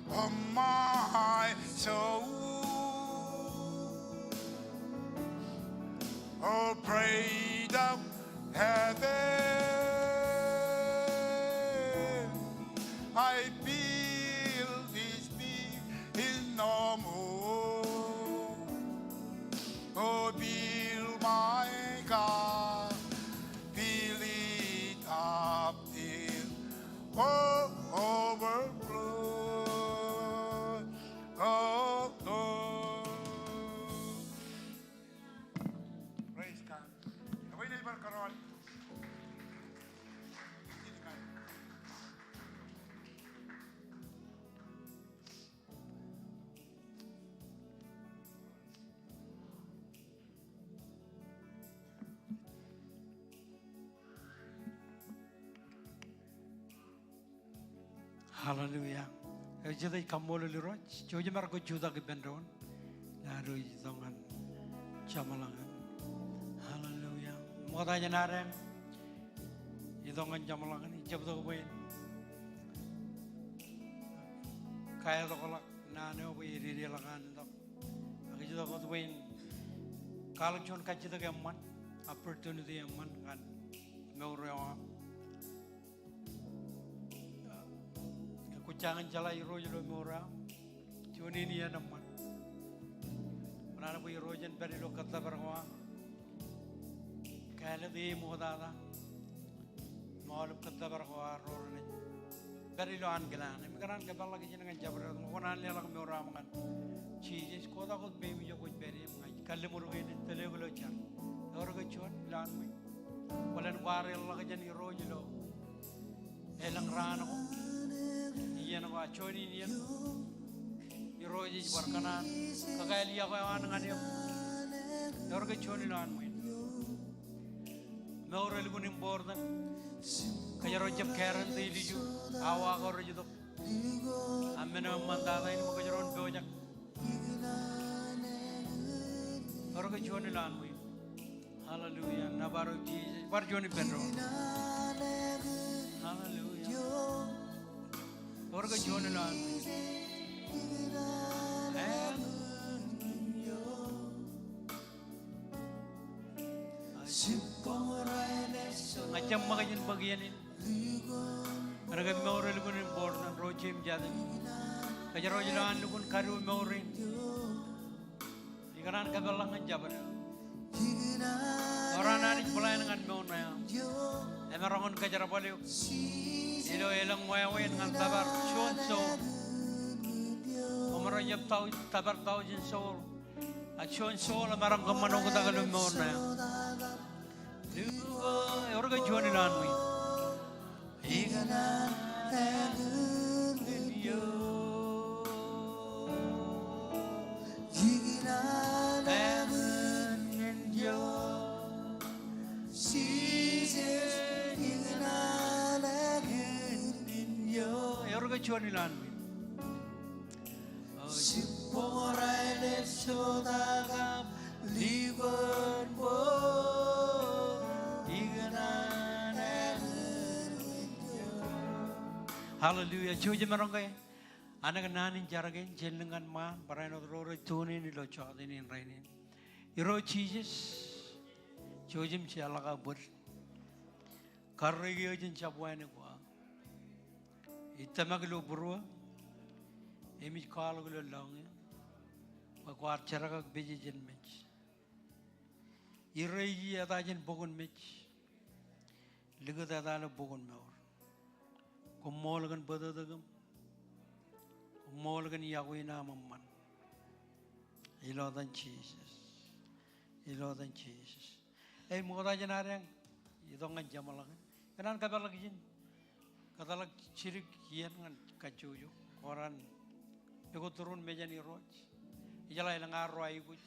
ṃae soul. Oh, praise the heaven. I feel this thing is no more. Oh, fill my cup, fill it up till overflow. Oh, Lord. Praise God. Kōṃṃan bar kōrọọl. Hallelujah. Ej jete ej kaṃṃoolol Irooj, jouj im maroñ ke jutak ippān doon. Ilo ad itok ñan jeṃḷọkin. Hallelujah. Ṃokta jān ad itok ñan jeṃḷọkin, ij jab itok bwe in kaetokḷọk naan eo bwe ededeḷọk an itok. Ak ij itok wōt bwe in kwaḷọk juon kajjitōk eṃṃan, opportunity eṃṃan ñan mour eo aṃ. Kwōj jañin jeḷā Irooj ilo mour eo aṃ, juon in iien eṃṃan. Kōṇaan bwe Irooj en pād ilo kōttōpar ko aṃ. Kāālōt e ṃoktata im aolep kōttōpar ko ad ro renaaj pād ilo ankilaan. Im ikōṇaan kōpeḷḷọk ijin ñan jabdewōt ṃōk, kōṇaan leḷọk mour eo aṃ ñan Jisōs. Kotak wōt peiṃ ijo kwōj pād ie im ña ij kalliṃur ke enaaj tōl eok ilo jar. Ewōr ke juon ilo an ṃwiin? Bōlen kwaar eḷḷọk jān Irooj ilo elōñ raan ko, iien ko, a juon in iien Irooj ej bar kōṇaan kakāāl iọkwe eo an ñan eok. Ewōr ke juon ilo an ṃwiin? Mour elukkuun important. Kōjro jab guarantee ilju awa ko rej itok. A men eo eṃṃantata in ṃōk kōjro en pojak. Ewōr ke juon ilo an ṃwiin? Hallelujah. Nōbar eok Jisōs. Bar juon ippān doon. Hallelujah. Ewōr ke juon ilo an ṃwiin? Ña ij jab ṃōk jān bōk iien in. Kōnke mour elukkuun important, ro jeiū im jatū. Kōjro ilo an lukkuun kadu mour in. Ikōṇaan kōpeḷḷọk ñan jabdewōt. Kōraan Anij plan ñan mour ṇe aṃ. Emaroñ in kōjerbal eok ilo elōñ wāween ñan tōpar juon soul. Koṃro jab tau-, tōpar thousand soul. Ak juon soul emaroñ kōṃṃan oktak ilo mour ṇe aṃ. Ewōr ke juon ilowaan ṃwiin? Ewōr ke juon ilowaan ṃwiin? Hallelujah. Jouj im maroñ ke anōk naan in jar kein, jen lōñ ñan ṃaan, barāinwōt ro rej tune in ilo jota in rainin. Irooj Jisōs, jouj im jeorḷọk aō bōd. Karreoik eō jān jab wānōk ko aō. Ij tōmak ilo būruō im ij kwaḷọk ilo lọñiō bwe kwaar jerkakpeje jān mej. Ireeji eta jān bok in mej. Likūt eta ilo bok in mour. Koṃṃool kōn bōtōktōkūṃ. Koṃṃool kōn iọkwe in aṃ eṃṃan. Ilo etan Jisōs. Ilo etan Jisōs. Im ṃokta jān ad itok ñan jeṃḷọkin, ikōṇaan kōpeḷḷọk ijin. Kōtḷọk jidik iien ñan kajjojo. Kōraan, ekwe turun mejān Irooj. Ijeḷā elōñ arro aikuj.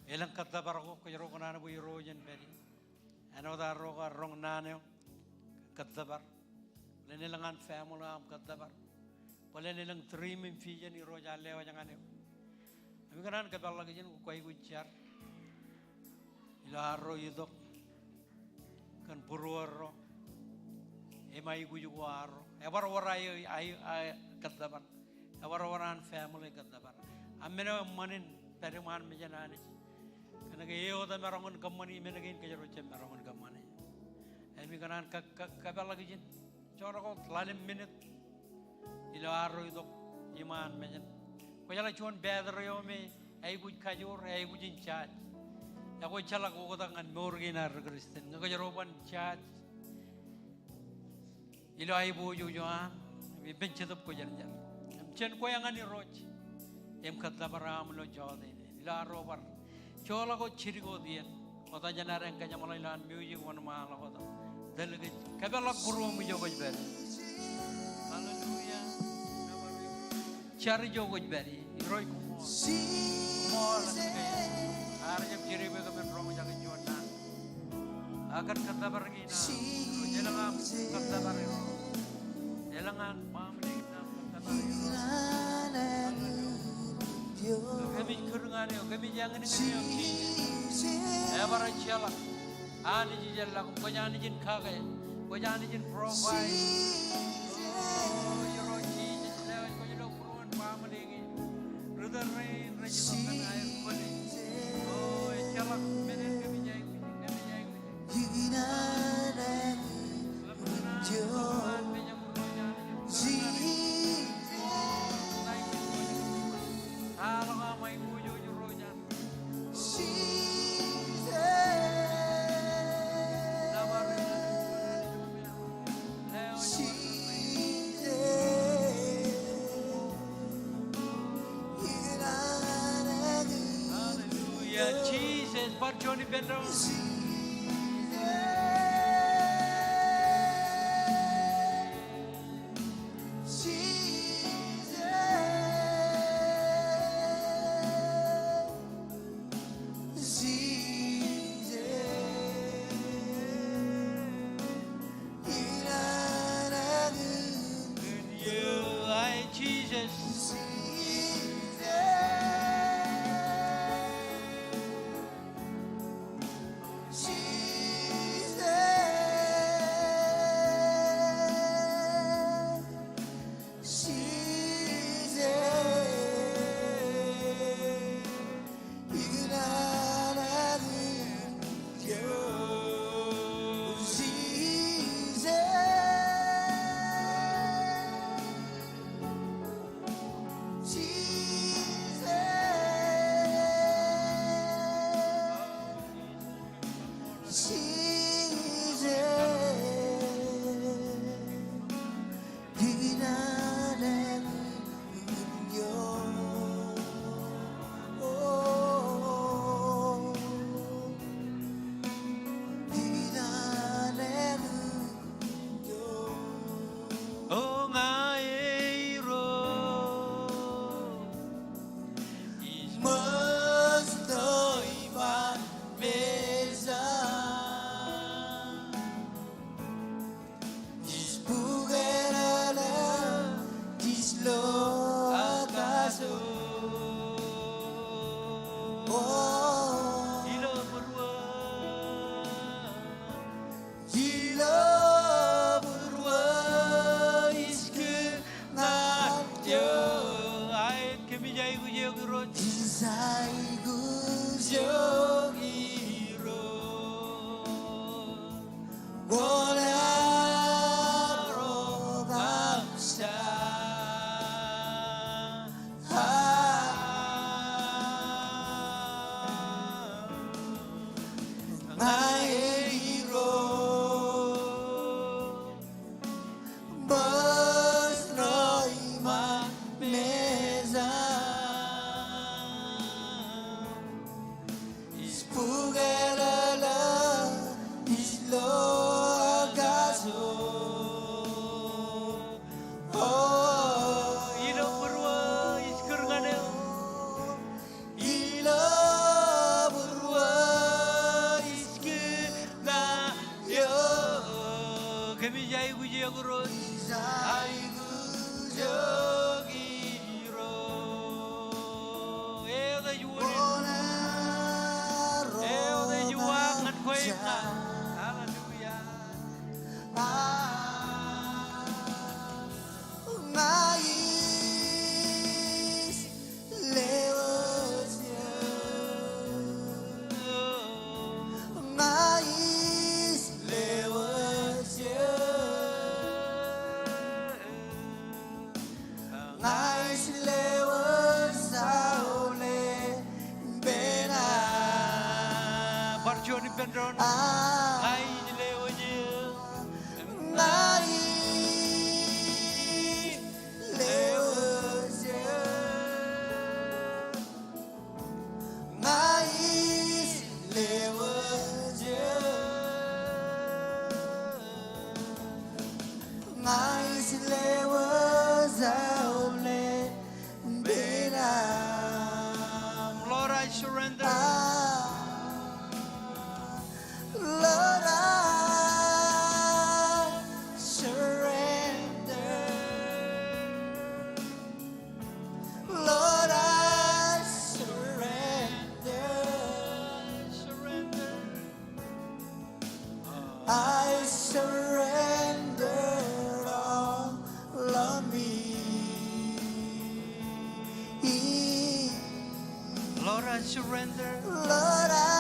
Elōñ kōttōpar ko kōjro kōṇaan bwe Irooj en pād ie. Āinwōt arro ko roñ naan eo, kōttōpar. Bōlen elōñ an family eo aṃ kōttōpar. Bōlen elōñ dream im vision Irooj ear lewōj ñan eok. Im ikōṇaan kōpeḷḷọk ijin kwō aikuj jar ilo arro itok kōn būruō arro im aikuj ko arro. Ebar wōr aō, aō, aō kōttōpar. Ebar wōr an family kōttōpar. Ak men eo eṃṃan in pād iṃaan mejān Anij. Kōnke e wōt emaroñ in kōṃṃani men kein kōjro jab maroñ in kōṃṃani. Im ikōṇaan kō, kō, kōpeḷḷọk ijin. Jekdọọn ko ḷalem minit ilo arro itok iṃaan mejān. Kwōjeḷā juon battery eo me aikuj kajoor, aikuj in charge. Ekwe ejjeḷọk oktak ñan mour kein ad ri Kristian. Ñe kōjro ban charge ilo aiboojoj eo an, im ippān Jetōb Kwōjarjar. Im jen kwe ñan Irooj im kōttōpar aṃ ilo jota in, ilo arro bar. Joḷọk wōt jidik wōt iien. Ṃokta jān ad kōjeṃḷọk ilo an music wōnṃaanḷọk wōt. Tōl kōj. Kōpeḷḷọk būruōṃ ijo kwōj pād ie. Hallelujah. Jar ijo kwōj pād ie. Irooj koṃṃool. Koṃṃool. Ear jab jidikpeik kōm en roñjake juon naan. Ak kōn kōttōpar kein aṃ. Elōñ aṃ kōttōpar Irooj. Elōñ an family kein aṃ kōttōpar Irooj. Kōmij kūr ñan eok, kōmij eñin ñan eok. Ebar ejjeḷọk. Anij ijellọkūṃ, kwōj Anij in kake, kwōj Anij in provide. O Irooj Jisōs, lewōj kwōj ilo būruon family kein. Ri tōl rein rej itok kōn aer kwōle. O ejjeḷọk men in kōmij aikuj, kōmij aikuj. Kōmij aikuj. Hallelujah. Jesus, bar juon ippān doon. Ai, Jesus. Ilo būruō. Ilo būruō ij kūr ñan eok. Aet, kōmij aikuj eok Irooj. Ij aikuj eok Irooj. Kwōn aer ro kōmij aikuj ña Irooj. Bōs ṇo iṃaan mejaṃ. Ij bukōlọk, ij lo kajoor. O, ilo būruō ij kūr ñan eok. Ilo būruō ij kūr ñan eok. Kōmij aikuj eok Irooj. Ij aikuj eok Irooj. Eoon ej wōr. Eoon ej waak ñan kwe im ña. Hallelujah. Ña ij lewōj eok. Ña ij lewōj eok. Ña ij lewōj aolep ippān aṃ. Bar juon ippān doon. Ña ij lewōj eok. Ña ij lewōj eok. Ña ij lewōj eok. Ña ij lewōj aolep ippān aṃ. Lord, I surrender. Ah, Lord, I surrender. Lord, I surrender. I surrender all of me. Lord, I surrender. Lord, I